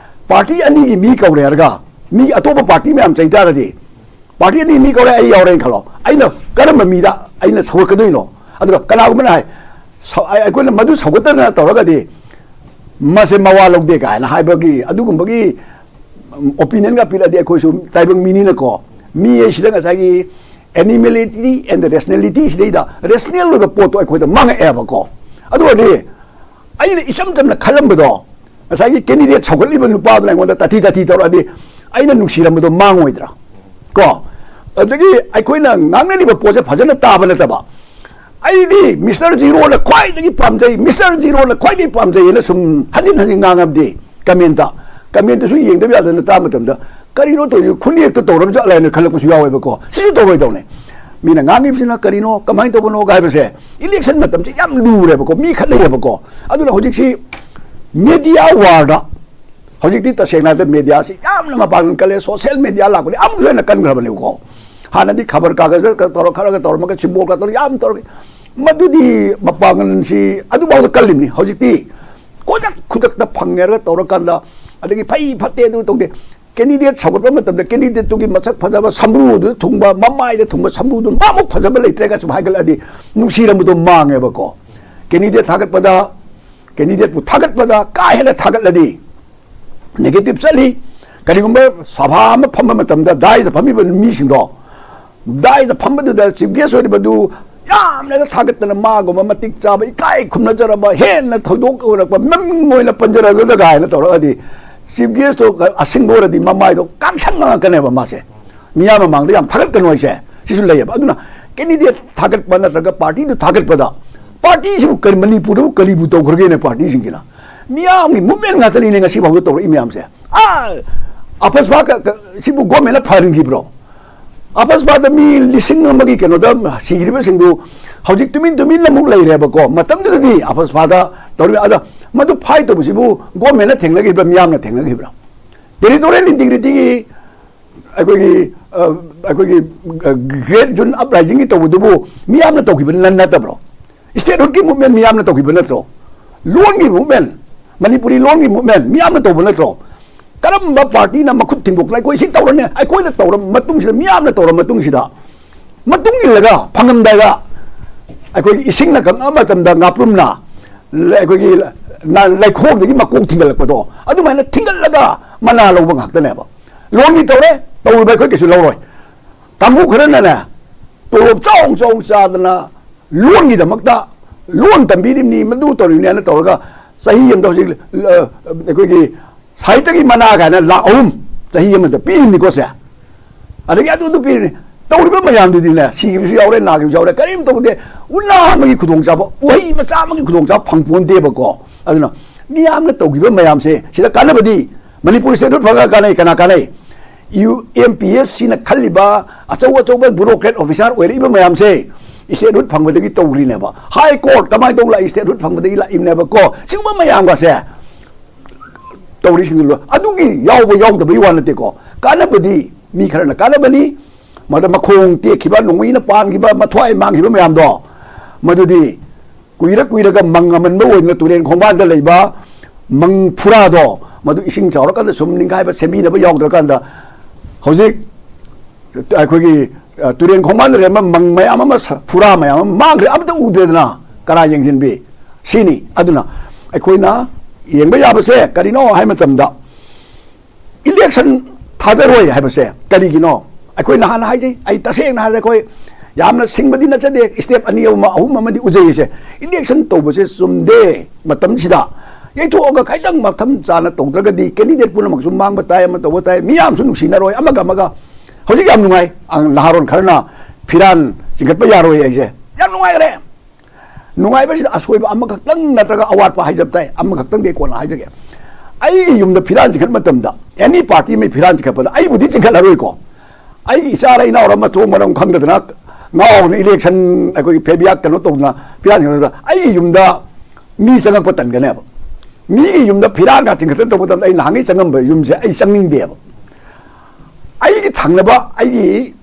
ꯄꯥꯔꯇꯤ ꯑꯅꯤꯒꯤ ꯃꯤ ꯀꯧꯔꯦ ꯍꯥꯏꯔꯒ ꯃꯤ ꯑꯇꯣꯞꯄ ꯄꯥꯔꯇꯤ ꯃꯌꯥꯝ ꯆꯩ ꯇꯥꯔꯗꯤ, ꯄꯥꯔꯇꯤ ꯑꯅꯤ ꯃꯤ ꯀꯧꯔꯦ, ꯑꯩ ꯌꯥꯎꯔꯦꯅ ꯈꯜꯂꯣ, ꯑꯩꯅ ꯀꯔꯝꯕ ꯃꯤꯗ ꯑꯩꯅ ꯁꯧꯒꯠꯀꯗꯣꯏꯅꯣ? ꯑꯗꯨꯒ ꯀꯅꯥꯒꯨꯝꯕꯅ ꯍꯥꯏ, ꯁꯧ-, ꯑꯩ-, ꯑꯩꯈꯣꯏꯅ ꯃꯗꯨ ꯁꯧꯒꯠꯇꯅ ꯇꯧꯔꯒꯗꯤ ꯃꯁꯦ ꯃꯋꯥ ꯂꯧꯗꯦ ꯀꯥꯏꯅ ꯍꯥꯏꯕꯒꯤ ꯑꯗꯨꯒꯨꯝꯕꯒꯤ ꯑꯣꯄꯤꯅꯤꯌꯟꯒ ꯄꯤꯔꯛꯑꯗꯤ, ꯑꯩꯈꯣꯏꯁꯨ ꯇꯥꯏꯕꯪ ꯃꯤꯅꯤꯅꯀꯣ, ꯃꯤ ꯍꯥꯏꯁꯤꯗ ꯉꯁꯥꯏꯒꯤ animality and rationality ꯁꯤꯗꯩꯗ ꯔꯦꯁꯅꯦꯜ ꯑꯣꯏꯕ ꯄꯣꯠꯇꯣ ꯑꯩꯈꯣꯏꯗ ꯃꯥꯡꯉꯛꯑꯦꯕꯀꯣ꯫ ꯑꯗꯨ ꯑꯣꯏꯔꯗꯤ ꯑꯩꯅ ꯏꯆꯝ ꯆꯝꯅ ꯈꯜꯂꯝꯕꯗꯣ, ꯉꯁꯥꯏꯒꯤ ꯀꯦꯟꯗꯤꯗꯦꯠ ꯁꯧꯒꯠꯂꯤꯕ ꯅꯨꯄꯥꯗꯨꯅ ꯑꯩꯉꯣꯟꯗ ꯇꯥꯊꯤ ꯇꯥꯊꯤ ꯇꯧꯔꯛꯑꯗꯤ ꯑꯩꯅ ꯅꯨꯡꯁꯤꯔꯝꯕꯗꯣ ꯃꯥꯡꯉꯣꯏꯗ꯭ꯔꯥ? ꯀꯣ? ꯑꯗꯒꯤ ꯑꯩꯈꯣꯏꯅ ꯉꯥꯡꯅꯔꯤꯕ ꯄꯣꯠꯁꯦ ꯐꯖꯅ ꯇꯥꯕ ꯅꯠꯇꯕ, "ꯑꯩꯗꯤ ꯃꯤꯁꯇꯔ ꯖꯤꯔꯣꯅ ꯈ꯭ꯋꯥꯏꯗꯒꯤ ꯄꯥꯝꯖꯩ, ꯃꯤꯁꯇꯔ ꯖꯤꯔꯣꯅ ꯈ꯭ꯋꯥꯏꯗꯒꯤ ꯄꯥꯝꯖꯩ" ꯍꯥꯏꯅ ꯁꯨꯝ ꯍꯟꯖꯤꯟ ꯍꯟꯖꯤꯟ ꯉꯥꯡꯉꯕꯗꯤ, ꯀꯃꯦꯟꯇ, ꯀꯃꯦꯟꯇꯁꯨ ꯌꯦꯡꯗꯕ ꯌꯥꯗꯗꯅ ꯇꯥꯕ ꯃꯇꯝꯗ, "ꯀꯔꯤꯅꯣ ꯇꯧꯔꯤꯁꯦ? ꯈꯨꯅꯦꯛꯇ ꯇꯧꯔꯕ ꯖꯥꯠꯂ?" ꯍꯥꯏꯅ ꯈꯜꯂꯛꯄꯁꯨ ꯌꯥꯎꯋꯦꯕꯀꯣ꯫ ꯁꯤꯁꯨ ꯇꯧꯔꯣꯏꯗꯧꯅꯦ꯫ ꯃꯤꯅ ꯉꯥꯡꯉꯤꯕꯁꯤꯅ ꯀꯔꯤꯅꯣ, ꯀꯃꯥꯏꯅ ꯇꯧꯕꯅꯣꯒ ꯍꯥꯏꯕꯁꯦ, ꯏꯂꯦꯛꯁꯟ ꯃꯇꯝꯁꯦ ꯌꯥꯝ ꯂꯨꯔꯦꯕꯀꯣ, ꯃꯤ ꯈꯠꯅꯩꯌꯦꯕꯀꯣ꯫ ꯑꯗꯨꯅ ꯍꯧꯖꯤꯛꯁꯤ ꯃꯦꯗꯤꯌꯥ ꯋꯥꯔꯗ, ꯍꯧꯖꯤꯛꯇꯤ ꯇꯁꯦꯡꯅ ꯍꯥꯏꯔꯕꯗ ꯃꯦꯗꯤꯌꯥꯁꯤ ꯌꯥꯝꯅ ꯃꯄꯥꯡꯒꯜ ꯀꯜꯂꯦ꯫ ꯁꯣꯁꯦꯜ ꯃꯦꯗꯤꯌꯥ ꯂꯥꯛꯄꯗꯤ ꯑꯃꯨꯛꯁꯨ ꯍꯦꯟꯅ ꯀꯟꯈ꯭ꯔꯕꯅꯦꯕꯀꯣ꯫ ꯍꯥꯟꯅꯗꯤ ꯈꯕꯔ ꯀꯥꯒꯖꯗ ꯇꯧꯔ, ꯈꯔꯒ ꯇꯧꯔꯝꯃꯒ, ꯁꯤꯝꯕꯣꯜꯒ ꯇꯧꯔ ꯌꯥꯝ ꯇꯧꯔꯝꯃꯤ꯫ ꯃꯗꯨꯗꯤ ꯃꯄꯥꯡꯒꯜꯁꯤ ꯑꯗꯨꯐꯥꯎꯗ ꯀꯜꯂꯤꯕꯅꯤ꯫ ꯍꯧꯖꯤꯛꯇꯤ ꯈꯨꯗꯛ ꯈꯨꯗꯛꯇ ꯐꯪꯉꯦ ꯍꯥꯏꯔꯒ ꯇꯧꯔꯀꯥꯟꯗ, ꯑꯗꯒꯤ ꯐꯩ ꯐꯠꯇꯦ ꯑꯗꯨ ꯇꯧꯗꯦ꯫ ꯀꯦꯟꯗꯤꯗꯦꯠ ꯁꯧꯒꯠꯄ ꯃꯇꯝꯗ ꯀꯦꯟꯗꯤꯗꯦꯠꯇꯨꯒꯤ ꯃꯁꯛ ꯐꯖꯕ ꯁꯝꯕ꯭ꯔꯨꯗꯨꯗ ꯊꯨꯡꯕ, ꯃꯃꯥꯏꯗ ꯊꯨꯡꯕ ꯁꯝꯕ꯭ꯔꯨꯗꯨ ꯃꯥꯃꯨꯛ ꯐꯖꯕ ꯂꯩꯇ꯭ꯔꯦꯒ ꯁꯨꯝ ꯍꯥꯏꯒꯠꯂꯛꯑꯗꯤ ꯅꯨꯡꯁꯤꯔꯝꯕꯗꯣ ꯃꯥꯡꯉꯦꯕꯀꯣ꯫ ꯀꯦꯟꯗꯤꯗꯦꯠ ꯊꯥꯒꯠꯄꯗ, ꯀꯦꯟꯗꯤꯗꯦꯠꯄꯨ ꯊꯥꯒꯠꯄꯗ ꯀꯥ ꯍꯦꯟꯅ ꯊꯥꯒꯠꯂꯗꯤ ꯅꯦꯒꯦꯇꯤꯚ ꯆꯠꯂꯤ꯫ ꯀꯔꯤꯒꯨꯝꯕ ꯁꯚꯥ ꯑꯃ ꯐꯝꯕ ꯃꯇꯝꯗ ꯗꯥꯏꯁꯇ ꯐꯝꯃꯤꯕ ꯃꯤꯁꯤꯡꯗꯣ, ꯗꯥꯏꯁꯇ ꯐꯝꯕꯗꯨꯗ ꯆꯤꯐ ꯒꯦꯁ ꯑꯣꯏꯔꯤꯕꯗꯨ ꯌꯥꯝꯅ ꯊꯥꯒꯠꯇꯅ ꯃꯥꯒꯨꯝꯕ ꯃꯇꯤꯛ ꯆꯥꯕ, ꯏꯀꯥꯏ ꯈꯨꯝꯅꯖꯔꯕ, ꯍꯦꯟꯅ ꯊꯣꯏꯗꯣꯛ ꯑꯣꯏꯔꯛꯄ ꯃꯃꯤꯡ ꯑꯣꯏꯅ ꯄꯟꯖꯔꯒ ꯍꯥꯏꯅ ꯇꯧꯔꯛꯑꯗꯤ, ꯆꯤꯐ ꯒꯦꯁꯇꯣ ꯑꯁꯤꯡꯕ ꯑꯣꯏꯔꯗꯤ ꯃꯃꯥꯏꯗꯣ ꯀꯥꯡꯁꯪ ꯉꯥꯡꯉꯛꯀꯅꯦꯕ ꯃꯥꯁꯦ꯫ ꯃꯤꯌꯥꯝ ꯃꯃꯥꯡꯗ ꯌꯥꯝ ꯊꯥꯒꯠꯀꯅꯨ ꯍꯥꯏꯁꯦ ꯁꯤꯁꯨ ꯂꯩꯌꯦꯕ꯫ ꯑꯗꯨꯅ ꯀꯦꯟꯗꯤꯗꯦꯠ ꯊꯥꯒꯠꯄ ꯅꯠꯇ꯭ꯔꯒ ꯄꯥꯔꯇꯤꯗꯨ ꯊꯥꯒꯠꯄꯗ, ꯄꯥꯔꯇꯤꯁꯤꯕꯨ ꯀꯔꯤ, ꯃꯅꯤꯄꯨꯔꯗꯕꯨ ꯀꯔꯤꯕꯨ ꯇꯧꯈ꯭ꯔꯒꯦꯅꯦ ꯄꯥꯔꯇꯤꯁꯤꯡꯁꯤꯅ? ꯃꯤꯌꯥꯝꯒꯤ ꯃꯨꯞꯃꯦꯟ ꯉꯥꯛꯇꯅꯤꯅꯦ ꯉꯁꯤ ꯐꯥꯎꯗ ꯇꯧꯔꯛꯏ ꯃꯌꯥꯝꯁꯦ꯫ ꯑꯥ, ꯑꯐꯁꯄꯥ ꯀ-, ꯀ-, ꯁꯤꯕꯨ ꯒꯣꯔꯃꯦꯟꯅ ꯐꯍꯟꯈꯤꯕ꯭ꯔꯣ? ꯑꯐꯁꯄꯥꯗ ꯃꯤ ꯂꯤꯁꯤꯡ ꯑꯃꯒꯤ ꯀꯩꯅꯣꯗ ꯁꯤꯈ꯭ꯔꯤꯕꯁꯤꯡꯗꯨ ꯍꯧꯖꯤꯛ ꯇꯨꯃꯤꯟ ꯇꯨꯃꯤꯟꯅ ꯑꯃꯨꯛ ꯂꯩꯔꯦꯕꯀꯣ꯫ ꯃꯇꯝꯗꯨꯗꯗꯤ ꯑꯐꯁꯄꯥꯗ ꯇꯧꯔꯤꯕ, ꯑꯗ ꯃꯗꯨ ꯐꯥꯏꯠ ꯇꯧꯕꯁꯤꯕꯨ ꯒꯣꯔꯃꯦꯟꯅ ꯊꯦꯡꯅꯈꯤꯕ꯭ꯔꯥ, ꯃꯤꯌꯥꯝꯅ ꯊꯦꯡꯅꯈꯤꯕ꯭ꯔꯥ? ꯇꯦꯔꯤꯇꯣꯔꯤꯌꯦꯜ ꯏꯟꯇꯤꯒ꯭ꯔꯤꯇꯤꯒꯤ ꯑꯩꯈꯣꯏꯒꯤ ꯑ, ꯑꯩꯈꯣꯏꯒꯤ ꯒ꯭ꯔꯦꯠ ꯖꯨꯟ ꯑꯞꯔꯥꯏꯖꯤꯡꯒꯤ ꯇꯧꯕꯗꯨꯕꯨ ꯃꯤꯌꯥꯝꯅ ꯇꯧꯈꯤꯕ ꯅ- ꯅꯠꯇꯕ꯭ꯔꯣ? ꯁ꯭ꯇꯦꯠꯍꯨꯗꯀꯤ ꯃꯨꯞꯃꯦꯟ ꯃꯤꯌꯥꯝꯅ ꯇꯧꯈꯤꯕ ꯅꯠꯇ꯭ꯔꯣ? ꯂꯣꯟꯒꯤ ꯃꯨꯞꯃꯦꯟ, ꯃꯅꯤꯄꯨꯔꯤ ꯂꯣꯟꯒꯤ ꯃꯨꯞꯃꯦꯟ ꯃꯤꯌꯥꯝꯅ ꯇꯧꯕ ꯅꯠꯇ꯭ꯔꯣ? ꯀꯔꯝꯕ ꯄꯥꯔꯇꯤꯅ ꯃꯈꯨꯠ ꯊꯤꯡꯗꯣꯛꯇꯅ ꯑꯩꯈꯣꯏ ꯁꯤ ꯇꯧꯔꯅꯤ, ꯑꯩꯈꯣꯏꯅ ꯇꯧꯔ ꯃꯇꯨꯡꯁꯤꯗ, ꯃꯤꯌꯥꯝꯅ ꯇꯧꯔ ꯃꯇꯨꯡꯁꯤꯗ, ꯃꯇꯨꯡ ꯏꯜꯂꯒ ꯐꯪꯉꯝꯗꯥꯏꯗ ꯑꯩꯈꯣꯏꯒꯤ ꯏꯁꯤꯡꯅ ꯀꯪꯉꯛꯑ ꯃꯇꯝꯗ ꯉꯥꯄ꯭ꯔꯨꯝꯅ, ꯑꯩꯈꯣꯏꯒꯤ ꯂ-, ꯂꯩꯈꯣꯡꯗꯒꯤ ꯃꯀꯣꯛ ꯊꯤꯡꯒꯠꯂꯛꯄꯗꯣ, ꯑꯗꯨꯃꯥꯏꯅ ꯊꯤꯡꯒꯠꯂꯒ ꯃꯅꯥ ꯂꯧꯕ ꯉꯥꯛꯇꯅꯦꯕ꯫ ꯂꯣꯟꯒꯤ ꯇꯧꯔꯦ, ꯇꯧꯔꯤꯕ ꯑꯩꯈꯣꯏ ꯀꯩꯁꯨ ꯂꯧꯔꯣꯏ꯫ ꯀꯥꯡꯕꯨ ꯈꯔꯅꯅꯦ, ꯇꯣꯂꯣꯞ ꯆꯥꯎ ꯆꯥꯎ ꯆꯥꯗꯅ ꯂꯣꯟꯒꯤꯗꯃꯛꯇ ꯂꯣꯟ ꯇꯝꯕꯤꯔꯤꯕꯅꯤ, ꯃꯗꯨ ꯇꯧꯔꯤꯕꯅꯤ ꯍꯥꯏꯅ ꯇꯧꯔꯒ ꯆꯍꯤ ꯑꯃꯗ ꯍꯧꯖꯤꯛ, ꯑ, ꯑꯩꯈꯣꯏꯒꯤ ꯁꯥꯍꯤꯇ꯭ꯌꯒꯤ ꯃꯅꯥ ꯀꯥꯏꯅ ꯂꯥꯛ ꯑꯍꯨꯝ ꯆꯍꯤ ꯑꯃꯗ ꯄꯤꯔꯤꯕꯅꯤꯀꯣ ꯁꯦ꯫ ꯑꯗꯒꯤ ꯑꯗꯨ ꯑꯗꯨ ꯄꯤꯔꯤꯕꯅꯤ꯫ ꯇꯧꯔꯤꯕ ꯃꯌꯥꯝꯗꯨꯗꯤꯅꯦ, ꯁꯤꯈꯤꯕꯁꯨ ꯌꯥꯎꯔꯦ, ꯅꯥꯈꯤꯕꯁꯨ ꯌꯥꯎꯔꯦ, ꯀꯔꯤꯝ ꯇꯧꯗꯦ꯫ ꯎꯅꯥ ꯑꯃꯒꯤ ꯈꯨꯗꯣꯡꯆꯥꯕ, ꯎꯍꯩ ꯃꯆꯥ ꯑꯃꯒꯤ ꯈꯨꯗꯣꯡꯆꯥꯕ ꯐꯪꯄꯣꯟꯇꯦꯕꯀꯣ꯫ ꯑꯗꯨꯅ ꯃꯤꯌꯥꯝꯅ ꯇꯧꯈꯤꯕ ꯃꯌꯥꯝꯁꯦ ꯁꯤꯗ ꯀꯥꯟꯅꯕꯗꯤ ꯃꯅꯤꯄꯨꯔ ꯁ꯭ꯇꯦꯠꯍꯨꯗ ꯐꯪꯉꯒ ꯀꯥꯟꯅꯩ꯫ ꯀꯅꯥ ꯀꯥꯟꯅꯩ? ꯌꯨ ꯑꯦꯝ ꯄꯤ ꯑꯦꯁ ꯁꯤꯅ ꯈꯜꯂꯤꯕ ꯑꯆꯧ ꯑꯆꯧꯕ ꯕ꯭ꯌꯨꯔꯣꯀ꯭ꯔꯦꯠ ꯑꯣꯐꯤꯁꯥꯔ ꯑꯣꯏꯔꯛꯏꯕ ꯃꯌꯥꯝꯁꯦ ꯁ꯭ꯇꯦꯠꯍꯨꯗ ꯐꯪꯕꯗꯒꯤ ꯇꯧꯈ꯭ꯔꯤꯅꯦꯕ꯫ ꯍꯥꯏ ꯀꯣꯔꯠ ꯀꯃꯥꯏꯅ ꯇꯧ ꯂꯥꯛꯏ? ꯁ꯭ꯇꯦꯠꯍꯨꯗ ꯐꯪꯕꯗꯒꯤ ꯂꯥꯛꯏꯕꯅꯦꯕꯀꯣ꯫ ꯁꯤꯒꯨꯝꯕ ꯃꯌꯥꯝꯒꯁꯦ ꯇꯧꯔꯤꯁꯤꯡꯗꯨ ꯂꯣꯏ꯫ ꯑꯗꯨꯒꯤ ꯌꯥꯎꯕ ꯌꯥꯎꯗꯕꯒꯤ ꯋꯥ ꯅꯠꯇꯦꯀꯣ꯫ ꯀꯥꯟꯅꯕꯗꯤ ꯃꯤ ꯈꯔꯅ ꯀꯥꯟꯅꯕꯅꯤ꯫ ꯃꯗ ꯃꯈꯣꯡ ꯇꯦꯛꯈꯤꯕ, ꯅꯣꯡꯃꯩꯅ ꯄꯥꯟꯈꯤꯕ, ꯃꯊ꯭ꯋꯥꯏ ꯃꯥꯡꯈꯤꯕ ꯃꯌꯥꯝꯗꯣ, ꯃꯗꯨꯗꯤ ꯀꯨꯏꯔ ꯀꯨꯏꯔꯒ ꯃꯪ ꯑꯃꯟꯕ ꯑꯣꯏꯗꯅ ꯇꯨꯔꯦꯟ ꯈꯣꯡꯕꯥꯟꯗ ꯂꯩꯕ ꯃꯪ ꯐꯨꯔꯥꯗꯣ, ꯃꯗꯨ ꯏꯁꯤꯡ ꯆꯥꯎꯔꯀꯥꯟꯗ ꯁꯨꯝ ꯅꯤꯡꯈꯥꯏꯕ, ꯁꯦꯝꯕꯤꯅꯕ ꯌꯥꯎꯗ꯭ꯔꯀꯥꯟꯗ ꯍꯧꯖꯤꯛ ꯑꯩꯈꯣꯏꯒꯤ, ꯑ, ꯇꯨꯔꯦꯟ ꯈꯣꯡꯕꯥꯟꯗ ꯂꯩꯔꯝꯕ ꯃꯪ ꯃꯌꯥꯝ ꯑꯃ, ꯁ-, ꯐꯨꯔꯥ ꯃꯌꯥꯝ ꯑꯃ ꯃꯥꯡꯈ꯭ꯔꯦ, ꯑꯃꯇ ꯎꯗ꯭ꯔꯦꯗꯅ꯫ ꯀꯅꯥ ꯌꯦꯡꯁꯤꯟꯕꯤ? ꯁꯤꯅꯤ꯫ ꯑꯗꯨꯅ ꯑꯩꯈꯣꯏꯅ ꯌꯦꯡꯕ ꯌꯥꯕꯁꯦ ꯀꯔꯤꯅꯣ ꯍꯥꯏ ꯃꯇꯝꯗ, ꯏꯂꯦꯛꯁꯟ ꯊꯥꯗꯔꯣꯏ ꯍꯥꯏꯕꯁꯦ ꯀꯔꯤꯒꯤꯅꯣ? ꯑꯩꯈꯣꯏ ꯅꯍꯥꯟ ꯍꯥꯏꯖꯩ, ꯑꯩ ꯇꯁꯦꯡꯅ ꯍꯥꯏꯔꯗꯤ ꯑꯩꯈꯣꯏ ꯌꯥꯝꯅ ꯁꯤꯡꯕꯗꯤ ꯅꯠꯆꯗꯦ, ꯁ꯭ꯇꯦꯞ ꯑꯅꯤ ꯑꯃ, ꯑꯍꯨꯝ ꯑꯃꯗꯤ ꯎꯖꯩꯌꯦꯁꯦ꯫ ꯏꯂꯦꯛꯁꯟ ꯇꯧꯕꯁꯦ ꯆꯨꯝꯗꯦ꯫ ꯃꯇꯝꯁꯤꯗ ꯌꯩꯊꯣꯛꯑꯒ ꯈꯤꯇꯪ ꯃꯐꯝ ꯆꯥꯅ ꯇꯧꯗ꯭ꯔꯒꯗꯤ ꯀꯦꯟꯗꯤꯗꯦꯠ ꯄꯨꯝꯅꯃꯛꯁꯨ ꯃꯥꯡꯕ ꯇꯥꯏ, ꯑꯃ ꯇꯧꯕ ꯇꯥꯏ, ꯃꯤꯌꯥꯝꯁꯨ ꯅꯨꯡꯁꯤꯅꯔꯣꯏ ꯑꯃꯒ ꯑꯃꯒ꯫ ꯍꯧꯖꯤꯛ ꯌꯥꯝ ꯅꯨꯡꯉꯥꯏ, ꯑ, ꯅꯍꯥꯔꯣꯟ ꯈꯔꯅ ꯐꯤꯔꯥꯟ ꯆꯤꯡꯈꯠꯄ ꯌꯥꯔꯣꯏ ꯍꯥꯏꯁꯦ ꯌꯥꯝ ꯅꯨꯡꯉꯥꯏꯈ꯭ꯔꯦ꯫ ꯅꯨꯡꯉꯥꯏꯕꯁꯤꯗ ꯑꯁꯣꯏꯕ ꯑꯃꯈꯛꯇꯪ ꯅꯠꯇ꯭ꯔꯒ ꯑꯋꯥꯠꯄ ꯍꯥꯏꯖꯕ ꯇꯥꯏ, ꯑꯃꯈꯛꯇꯪꯗꯤ ꯑꯩ ꯀꯣꯟꯅ ꯍꯥꯏꯖꯒꯦ꯫ ꯑꯩꯒꯤ ꯌꯨꯝꯗ ꯐꯤꯔꯥꯟ ꯆꯤꯡꯈꯠꯄ ꯃꯇꯝꯗ, ꯑꯦꯅꯤ ꯄꯥꯔꯇꯤ ꯑꯃꯒꯤ ꯐꯤꯔꯥꯟ ꯆꯤꯡꯈꯠꯄꯗ ꯑꯩꯕꯨꯗꯤ ꯆꯤꯡꯈꯠꯂꯔꯣꯏꯀꯣ꯫ ꯑꯩꯒꯤ ꯏꯆꯥꯔ ꯏꯅꯥꯎꯔ ꯃꯊꯣꯡ ꯃꯔꯝ ꯈꯪꯗꯗꯅ ꯉꯥꯎꯗꯅ ꯏꯂꯦꯛꯁꯟ ꯑꯩꯈꯣꯏꯒꯤ ꯐꯦꯕꯤꯌꯥꯛ ꯀꯩꯅꯣ ꯇꯧꯗꯅ ꯐꯤꯔꯥꯟ ꯆꯤꯡꯈꯠꯄꯗ ꯑꯩꯒꯤ ꯌꯨꯝꯗ ꯃꯤ ꯆꯪꯉꯛꯄ ꯇꯟꯒꯅꯦꯕ꯫ ꯃꯤꯒꯤ ꯌꯨꯝꯗ ꯐꯤꯔꯥꯟꯒ ꯆꯤꯡꯈꯠꯇꯅ ꯇꯧꯕ ꯃꯇꯝꯗ ꯑꯩ ꯅꯍꯥꯟꯒꯩ ꯆꯪꯉꯝꯕ ꯌꯨꯝꯁꯦ ꯑꯩ ꯆꯪꯅꯤꯡꯗꯦꯕ꯫ ꯑꯩꯒꯤ ꯊꯪꯅꯕ, ꯑꯩꯒꯤ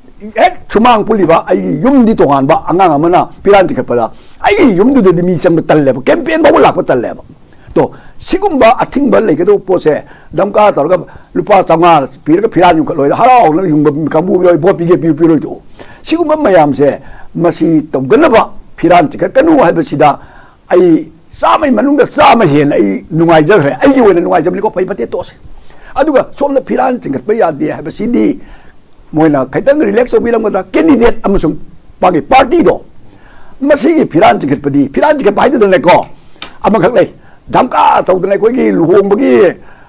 ꯍꯦꯛ ꯁꯨꯃꯥꯡ ꯄꯨꯜꯂꯤꯕ ꯑꯩꯒꯤ ꯌꯨꯝꯗꯤ ꯇꯣꯉꯥꯟꯕ, ꯑꯉꯥꯡ ꯑꯃꯅ ꯐꯤꯔꯥꯟ ꯆꯤꯡꯈꯠꯄꯗ ꯑꯩꯒꯤ ꯌꯨꯝꯗꯨꯗꯗꯤ ꯃꯤ ꯆꯪꯕ ꯇꯜꯂꯦꯕ, ꯀꯦꯝꯄꯦꯟ ꯐꯥꯎꯕ ꯂꯥꯛꯄ ꯇꯜꯂꯦꯕ꯫ ꯇꯣ, ꯁꯤꯒꯨꯝꯕ ꯑꯊꯤꯡꯕ ꯂꯩꯒꯗꯧꯕ ꯄꯣꯠꯁꯦ ꯙꯝꯀꯥ ꯇꯧꯔꯒ ꯂꯨꯄꯥ ꯆꯥꯝꯃꯉꯥ ꯄꯤꯔꯒ ꯐꯤꯔꯥꯟ ꯌꯨꯡꯈꯠꯂꯣꯏꯗ ꯍꯔꯥꯎꯅ ꯌꯨꯡꯕ ꯀꯥꯡꯕꯨ ꯑꯃ ꯌꯥꯎꯏ, ꯚꯣꯠ ꯄꯤꯒꯦ ꯄꯤꯌꯨ ꯄꯤꯔꯣꯏꯗꯣ꯫ ꯁꯤꯒꯨꯝꯕ ꯃꯌꯥꯝꯁꯦ, ꯃꯁꯤ ꯇꯧꯗꯅꯕ ꯐꯤꯔꯥꯟ ꯆꯤꯡꯈꯠꯀꯅꯨ ꯍꯥꯏꯕꯁꯤꯗ ꯑꯩ ꯆꯥꯝꯃꯩ ꯃꯅꯨꯡꯗ ꯆꯥꯝꯃ ꯍꯦꯟꯅ ꯑꯩ ꯅꯨꯡꯉꯥꯏꯖꯈ꯭ꯔꯦ꯫ ꯑꯩꯒꯤ ꯑꯣꯏꯅ ꯅꯨꯡꯉꯥꯏꯖꯕꯅꯤꯀꯣ, ꯐꯩ ꯐꯠꯇꯦ ꯇꯣꯛꯑꯁꯦ꯫ ꯑꯗꯨꯒ ꯁꯣꯝꯗ ꯐꯤꯔꯥꯟ ꯆꯤꯡꯈꯠꯄ ꯌꯥꯗꯦ ꯍꯥꯏꯕꯁꯤꯗꯤ ꯃꯣꯏꯅ ꯈꯤꯇꯪ ꯔꯤꯂꯦꯛꯁ ꯇꯧꯕꯤꯔꯝꯒꯗ꯭ꯔꯥ? ꯀꯦꯟꯗꯤꯗꯦꯠ ꯑꯃꯁꯨꯡ ꯃꯥꯒꯤ ꯄꯥꯔꯇꯤꯗꯣ, ꯃꯁꯤꯒꯤ ꯐꯤꯔꯥꯟ ꯆꯤꯡꯈꯠꯄꯗꯤ, ꯐꯤꯔꯥꯟ ꯆꯤꯡꯈꯠꯄ ꯍꯥꯏꯗꯨꯗꯅꯦꯀꯣ, ꯑꯃꯈꯛ ꯂꯩ, ꯙꯝꯀꯥ ꯇꯧꯗꯅ ꯑꯩꯈꯣꯏꯒꯤ ꯂꯨꯍꯣꯡꯕꯒꯤ,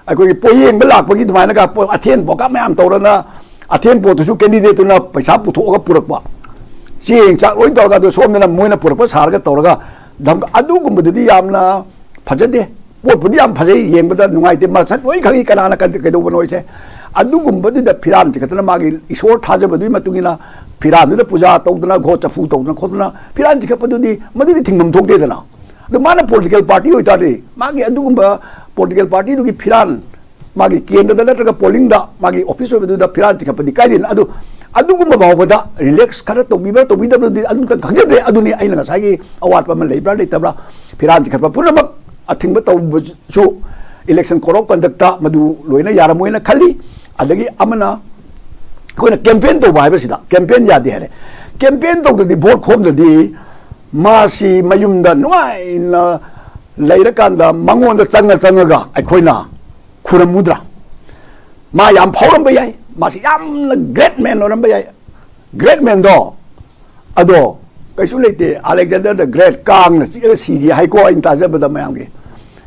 ꯑꯩꯈꯣꯏꯒꯤ ꯄꯣꯌꯦꯡꯕ ꯂꯥꯛꯄꯒꯤ ꯑꯗꯨꯃꯥꯏꯅꯒ ꯄꯣ-, ꯑꯊꯦꯟ ꯄꯣꯠꯀꯥ ꯃꯌꯥꯝ ꯇꯧꯔꯅ, ꯑꯊꯦꯟ ꯄꯣꯠꯇꯨꯁꯨ ꯀꯦꯟꯗꯤꯗꯦꯠꯇꯨꯅ ꯄꯩꯁꯥ ꯄꯨꯊꯣꯛꯑꯒ ꯄꯨꯔꯛꯄ, ꯆꯦꯡ ꯆꯥꯛ ꯂꯣꯏ ꯇꯧꯔꯒ, ꯑꯗꯨ ꯁꯣꯝꯗꯅ ꯃꯣꯏꯅ ꯄꯨꯔꯛꯄ ꯁꯥꯔꯒ ꯇꯧꯔꯒ, ꯙꯝꯀꯥ, ꯑꯗꯨꯒꯨꯝꯕꯗꯨꯗꯤ ꯌꯥꯝꯅ ꯐꯖꯗꯦ꯫ ꯄꯣꯠꯄꯨꯗꯤ ꯌꯥꯝ ꯐꯖꯩ, ꯌꯦꯡꯕꯗ ꯅꯨꯡꯉꯥꯏꯇꯦ, ꯃꯁꯛ ꯂꯣꯏ ꯈꯪꯉꯤ ꯀꯅꯥꯅ ꯀꯩ-, ꯀꯩꯗꯧꯕꯅꯣ ꯍꯥꯏꯁꯦ꯫ ꯑꯗꯨꯒꯨꯝꯕꯗꯨꯗ ꯐꯤꯔꯥꯟ ꯆꯤꯡꯈꯠꯇꯅ ꯃꯥꯒꯤ ꯏꯁꯣꯔ ꯊꯥꯖꯕꯗꯨꯒꯤ ꯃꯇꯨꯡ ꯏꯟꯅ ꯐꯤꯔꯥꯟꯗꯨꯗ ꯄꯨꯖꯥ ꯇꯧꯗꯅ, ꯒꯣ ꯆꯐꯨ ꯇꯧꯗꯅ ꯈꯣꯠꯇꯅ ꯐꯤꯔꯥꯟ ꯆꯤꯡꯈꯠꯄꯗꯨꯗꯤ, ꯃꯗꯨꯗꯤ ꯊꯤꯡꯐꯝ ꯊꯣꯛꯇꯦꯗꯅ꯫ ꯑꯗꯨ ꯃꯥꯅ ꯄꯣꯂꯤꯇꯤꯀꯦꯜ ꯄꯥꯔꯇꯤ ꯑꯣꯏꯇꯥꯔꯗꯤ, ꯃꯥꯒꯤ ꯑꯗꯨꯒꯨꯝꯕ ꯄꯣꯂꯤꯇꯤꯀꯦꯜ ꯄꯥꯔꯇꯤꯗꯨꯒꯤ ꯐꯤꯔꯥꯟ, ꯃꯥꯒꯤ ꯀꯦꯟꯗ꯭ꯔꯗ ꯅꯠꯇ꯭ꯔꯒ ꯄꯣꯂꯤꯡꯗ ꯃꯥꯒꯤ ꯑꯣꯐꯤꯁ ꯑꯣꯏꯕꯗꯨꯗ ꯐꯤꯔꯥꯟ ꯆꯤꯡꯈꯠꯄꯗꯤ ꯀꯥꯏꯗꯦꯅ꯫ ꯑꯗꯨ, ꯑꯗꯨꯒꯨꯝꯕ ꯐꯥꯎꯕꯗ ꯔꯤꯂꯦꯛꯁ ꯈꯔ ꯇꯧꯕꯤꯕ꯭ꯔꯥ ꯇꯧꯕꯤꯗꯕ꯭ꯔꯗꯤ ꯑꯗꯨꯝꯇꯪ ꯈꯪꯖꯗ꯭ꯔꯦ꯫ ꯑꯗꯨꯅꯤ ꯑꯩꯅ ꯉꯁꯥꯏꯒꯤ ꯑꯋꯥꯠꯄ ꯑꯃ ꯂꯩꯕ꯭ꯔꯥ ꯂꯩꯇꯕ꯭ꯔꯥ, ꯐꯤꯔꯥꯟ ꯆꯤꯡꯈꯠꯄ ꯄꯨꯝꯅꯃꯛ ꯑꯊꯤꯡꯕ ꯇꯧꯕꯁꯨ election code of conduct ꯇ ꯃꯗꯨ ꯂꯣꯏꯅ ꯌꯥꯔꯝꯃꯣꯏꯅ ꯈꯜꯂꯤ꯫ ꯑꯗꯒꯤ ꯑꯃꯅ ꯑꯩꯈꯣꯏꯅ ꯀꯦꯝꯄꯦꯟ ꯇꯧꯕ ꯍꯥꯏꯕꯁꯤꯗ, ꯀꯦꯝꯄꯦꯟ ꯌꯥꯗꯦ ꯍꯥꯏꯔꯦ, ꯀꯦꯝꯄꯦꯟ ꯇꯧꯗ꯭ꯔꯗꯤ, ꯚꯣꯠ ꯈꯣꯝꯗ꯭ꯔꯗꯤ, ꯃꯥꯁꯤ ꯃꯌꯨꯝꯗ ꯅꯨꯡꯉꯥꯏꯅ ꯂꯩꯔꯀꯥꯟꯗ ꯃꯉꯣꯟꯗ ꯆꯪꯉ ꯆꯪꯉꯒ ꯑꯩꯈꯣꯏꯅ ꯈꯨꯔꯝꯃꯨꯗ꯭ꯔꯥ? ꯃꯥ ꯌꯥꯝ ꯐꯥꯎꯔꯝꯕ ꯌꯥꯏ, ꯃꯥꯁꯤ ꯌꯥꯝꯅ great man ꯑꯣꯏꯔꯝꯕ ꯌꯥꯏ꯫ Great man ꯗꯣ, ꯑꯗꯣ ꯀꯩꯁꯨ ꯂꯩꯇꯦ, Alexander the Great ꯀꯥꯡꯅ ꯆꯤꯛꯑꯒ ꯁꯤꯈꯤ ꯍꯥꯏꯀꯣ, ꯑꯩꯅ ꯇꯥꯖꯕꯗ ꯃꯌꯥꯝꯒꯤ꯫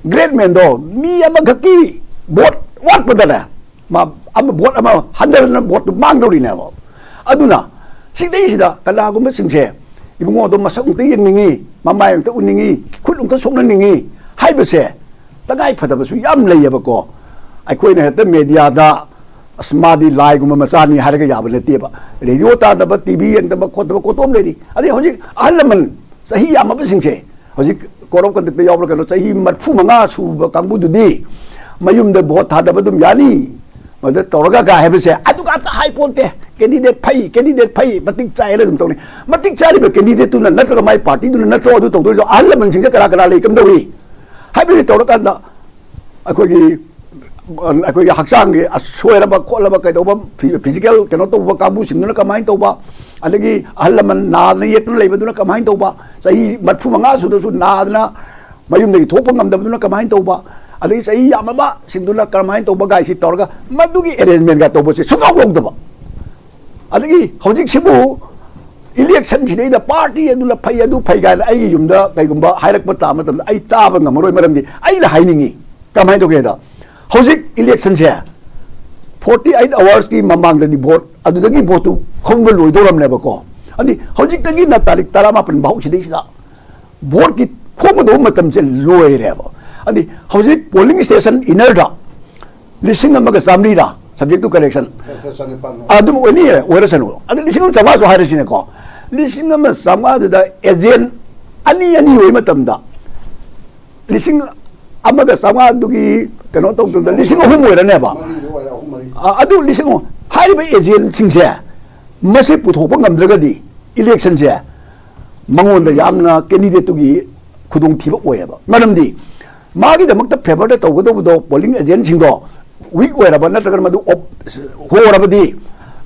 Great man ꯗꯣ ꯃꯤ ꯑꯃꯈꯛꯀꯤ ꯚꯣꯠ ꯋꯥꯠꯄꯗꯅꯦ, ꯃꯥ ꯑꯃ, ꯚꯣꯠ ꯑꯃ ꯍꯟꯊꯅ ꯚꯣꯠꯇꯨ ꯃꯥꯡꯗꯧꯔꯤꯅꯦꯕ꯫ ꯑꯗꯨꯅ ꯁꯤꯗꯩꯁꯤꯗ ꯀꯅꯥꯒꯨꯝꯕꯁꯤꯡꯁꯦ, "ꯏꯕꯨꯡꯉꯣꯗꯣ ꯃꯁꯛ ꯑꯃꯨꯛꯇ ꯌꯦꯡꯅꯤꯡꯉꯤ, ꯃꯃꯥꯏ ꯑꯃꯨꯛꯇ ꯎꯅꯤꯡꯉꯤ, ꯈꯨꯠ ꯑꯃꯨꯛꯇ ꯁꯣꯛꯅꯅꯤꯡꯉꯤ" ꯍꯥꯏꯕꯁꯦ ꯇꯉꯥꯏ ꯐꯗꯕꯁꯨ ꯌꯥꯝ ꯂꯩꯌꯦꯕꯀꯣ꯫ ꯑꯩꯈꯣꯏꯅ ꯍꯦꯛꯇ ꯃꯦꯗꯤꯌꯥꯗ, "ꯑꯁ, ꯃꯥꯗꯤ ꯂꯥꯏꯒꯨꯝꯕ ꯃꯆꯥꯅꯤ" ꯍꯥꯏꯔꯒ ꯌꯥꯕ ꯅꯠꯇꯦꯕ꯫ ꯔꯦꯗꯤꯑꯣ ꯇꯥꯗꯕ, ꯇꯤ ꯚꯤ ꯌꯦꯡꯗꯕ ꯈꯣꯠꯇꯕ ꯀꯣꯠꯇꯣꯝ ꯂꯩꯔꯤ꯫ ꯑꯗꯩ ꯍꯧꯖꯤꯛ ꯑꯍꯜ ꯂꯃꯟ ꯆꯍꯤ ꯌꯥꯝꯃꯕꯁꯤꯡꯁꯦ, ꯍꯧꯖꯤꯛ code of conduct ꯇ ꯌꯥꯎꯕ꯭ꯔꯥ ꯀꯩꯅꯣ, ꯆꯍꯤ ꯃꯔꯤꯐꯨ ꯃꯉꯥ ꯁꯨꯕ ꯀꯥꯡꯕꯨꯗꯨꯗꯤ ꯃꯌꯨꯝꯗ ꯚꯣꯠ ꯊꯥꯗꯕ ꯑꯗꯨꯝ ꯌꯥꯅꯤ꯫ ꯃꯗꯨ ꯇꯧꯔꯒ ꯀꯥꯏ ꯍꯥꯏꯕꯁꯦ ꯑꯗꯨꯒ ꯑꯝꯇ ꯍꯥꯏ ꯄꯣꯟꯇꯦ꯫ ꯀꯦꯟꯗꯤꯗꯦꯠ ꯐꯩ, ꯀꯦꯟꯗꯤꯗꯦꯠ ꯐꯩ, ꯃꯇꯤꯛ ꯆꯥꯏꯅ ꯑꯗꯨꯝ ꯇꯧꯅꯤ꯫ ꯃꯇꯤꯛ ꯆꯥꯔꯤꯕ ꯀꯦꯟꯗꯤꯗꯦꯠꯇꯨꯅ ꯅꯠꯇ꯭ꯔꯒ ꯃꯥꯏ ꯄꯥꯔꯇꯤꯗꯨꯅ ꯅꯠꯇ꯭ꯔꯣ ꯑꯗꯨ ꯇꯧꯗꯣꯏꯗꯣ? ꯑꯍꯜ ꯂꯃꯟꯁꯤꯡꯁꯦ ꯀꯅꯥ ꯀꯅꯥ ꯂꯩ, ꯀꯝꯗꯧꯏ ꯍꯥꯏꯕꯁꯤ ꯇꯧꯔꯀꯥꯟꯗ ꯑꯩꯈꯣꯏꯒꯤ, ꯑꯩꯈꯣꯏꯒꯤ ꯍꯛꯆꯥꯡꯒꯤ ꯑꯁꯣꯏꯔꯕ ꯈꯣꯠꯂꯕ ꯀꯩꯗꯧꯕ, ꯐꯤ-, ꯐꯤꯖꯤꯀꯦꯜ ꯀꯩꯅꯣ ꯇꯧꯕ ꯀꯥꯡꯕꯨꯁꯤꯡꯗꯨꯅ ꯀꯃꯥꯏꯅ ꯇꯧꯕ, ꯑꯗꯒꯤ ꯑꯍꯜ ꯂꯃꯟ ꯅꯥꯗꯅ ꯌꯦꯛꯇꯅ ꯂꯩꯕꯗꯨꯅ ꯀꯃꯥꯏꯅ ꯇꯧꯕ, ꯆꯍꯤ ꯃꯔꯤꯐꯨ ꯃꯉꯥ ꯁꯨꯗ꯭ꯔꯁꯨ ꯅꯥꯗꯅ ꯃꯌꯨꯝꯗꯒꯤ ꯊꯣꯛꯄ ꯉꯝꯗꯕꯗꯨꯅ ꯀꯃꯥꯏꯅ ꯇꯧꯕ, ꯑꯗꯒꯤ ꯆꯍꯤ ꯌꯥꯝꯃꯕꯁꯤꯡꯗꯨꯅ ꯀꯃꯥꯏꯅ ꯇꯧꯕ ꯒꯥꯏꯁꯤ ꯇꯧꯔꯒ ꯃꯗꯨꯒꯤ ꯑꯦꯔꯦꯟꯖꯃꯦꯟꯒ ꯇꯧꯕꯁꯦ ꯁꯨꯡꯌꯥꯎ ꯌꯥꯎꯗꯕ꯫ ꯑꯗꯒꯤ ꯍꯧꯖꯤꯛꯁꯤꯕꯨ ꯏꯂꯦꯛꯁꯟꯁꯤꯗꯩꯗ ꯄꯥꯔꯇꯤ ꯑꯗꯨꯅ ꯐꯩ, ꯑꯗꯨ ꯐꯩ ꯀꯥꯏꯅ ꯑꯩꯒꯤ ꯌꯨꯝꯗ ꯀꯩꯒꯨꯝꯕ ꯍꯥꯏꯔꯛꯄ ꯇꯥꯕ ꯃꯇꯝꯗ ꯑꯩ ꯇꯥꯕ ꯉꯝꯃꯔꯣꯏ꯫ ꯃꯔꯝꯗꯤ ꯑꯩꯅ ꯍꯥꯏꯅꯤꯡꯉꯤ꯫ ꯀꯃꯥꯏꯅ ꯇꯧꯒꯦꯗ, ꯍꯧꯖꯤꯛ ꯏꯂꯦꯛꯁꯟꯁꯦ ꯐꯣꯔꯇꯤ ꯑꯩꯠ ꯑꯋꯥꯔꯁꯀꯤ ꯃꯃꯥꯡꯗꯗꯤ ꯚꯣꯠ, ꯑꯗꯨꯗꯒꯤ ꯚꯣꯠꯇꯨ ꯈꯣꯝꯕ ꯂꯣꯏꯗꯧꯔꯝꯅꯦꯕꯀꯣ꯫ ꯑꯗꯨꯗꯤ ꯍꯧꯖꯤꯛꯇꯒꯤꯅ ꯇꯥꯔꯤꯛ ꯇꯔꯥꯃꯥꯄꯟ ꯐꯥꯎ ꯁꯤꯗꯩꯁꯤꯗ ꯚꯣꯠꯀꯤ ꯈꯣꯝꯒꯗꯧꯕ ꯃꯇꯝꯁꯦ ꯂꯣꯏꯔꯦꯕ꯫ ꯑꯗꯨꯗꯤ ꯍꯧꯖꯤꯛ ꯄꯣꯂꯤꯡ ꯁ꯭ꯇꯦꯁꯟ ꯏꯟꯅꯔꯗ ꯂꯤꯁꯤꯡ ꯑꯃꯒ ꯆꯥꯃꯔꯤꯔ, subject to correction, ꯆꯅꯤꯄꯥꯟ ꯑꯗꯨꯝ ꯑꯣꯏꯅꯤ, ꯑꯣꯏꯔꯁꯅꯨ꯫ ꯑꯗꯨ ꯂꯤꯁꯤꯡ ꯑꯃ ꯆꯥꯝꯃꯉꯥꯁꯨ ꯍꯥꯏꯔꯁꯤꯅꯦꯀꯣ꯫ ꯂꯤꯁꯤꯡ ꯑꯃ ꯆꯥꯝꯃꯉꯥꯗꯨꯗ ꯑꯦꯖꯦꯟ ꯑꯅꯤ ꯑꯅꯤ ꯑꯣꯏꯕ ꯃꯇꯝꯗ ꯂꯤꯁꯤꯡ ꯑꯃꯒ ꯆꯥꯝꯃꯉꯥꯗꯨꯒꯤ ꯀꯩꯅꯣ ꯇꯧꯗꯕꯗ ꯂꯤꯁꯤꯡ ꯑꯍꯨꯝ ꯑꯣꯏꯔꯅꯦꯕ꯫ ꯃꯔꯤꯗ ꯑꯣꯏꯔꯦ, ꯑꯍꯨꯝ ꯃꯔꯤ꯫ ꯑ, ꯑꯗꯨ ꯂꯤꯁꯤꯡ ꯑꯍꯨꯝ ꯍꯥꯏꯔꯤꯕ ꯑꯦꯖꯦꯟꯁꯤꯡꯁꯦ ꯃꯁꯤ ꯄꯨꯊꯣꯛꯄ ꯉꯝꯗ꯭ꯔꯒꯗꯤ ꯏꯂꯦꯛꯁꯟꯁꯦ ꯃꯉꯣꯟꯗ ꯌꯥꯝꯅ ꯀꯦꯟꯗꯤꯗꯦꯠꯇꯨꯒꯤ ꯈꯨꯗꯣꯡꯊꯤꯕ ꯑꯣꯏꯌꯦꯕ꯫ ꯃꯔꯝꯗꯤ ꯃꯥꯒꯤꯗꯃꯛꯇ ꯐꯦꯚꯔꯗ ꯇꯧꯒꯗꯧꯕꯗꯣ ꯄꯣꯂꯤꯡ ꯑꯦꯖꯦꯟꯁꯤꯡꯗꯣ ꯋꯤꯛ ꯑꯣꯏꯔꯕ ꯅꯠꯇ꯭ꯔꯒꯅ ꯃꯗꯨ ꯑꯣꯞ-, ꯍꯣꯔꯕꯗꯤ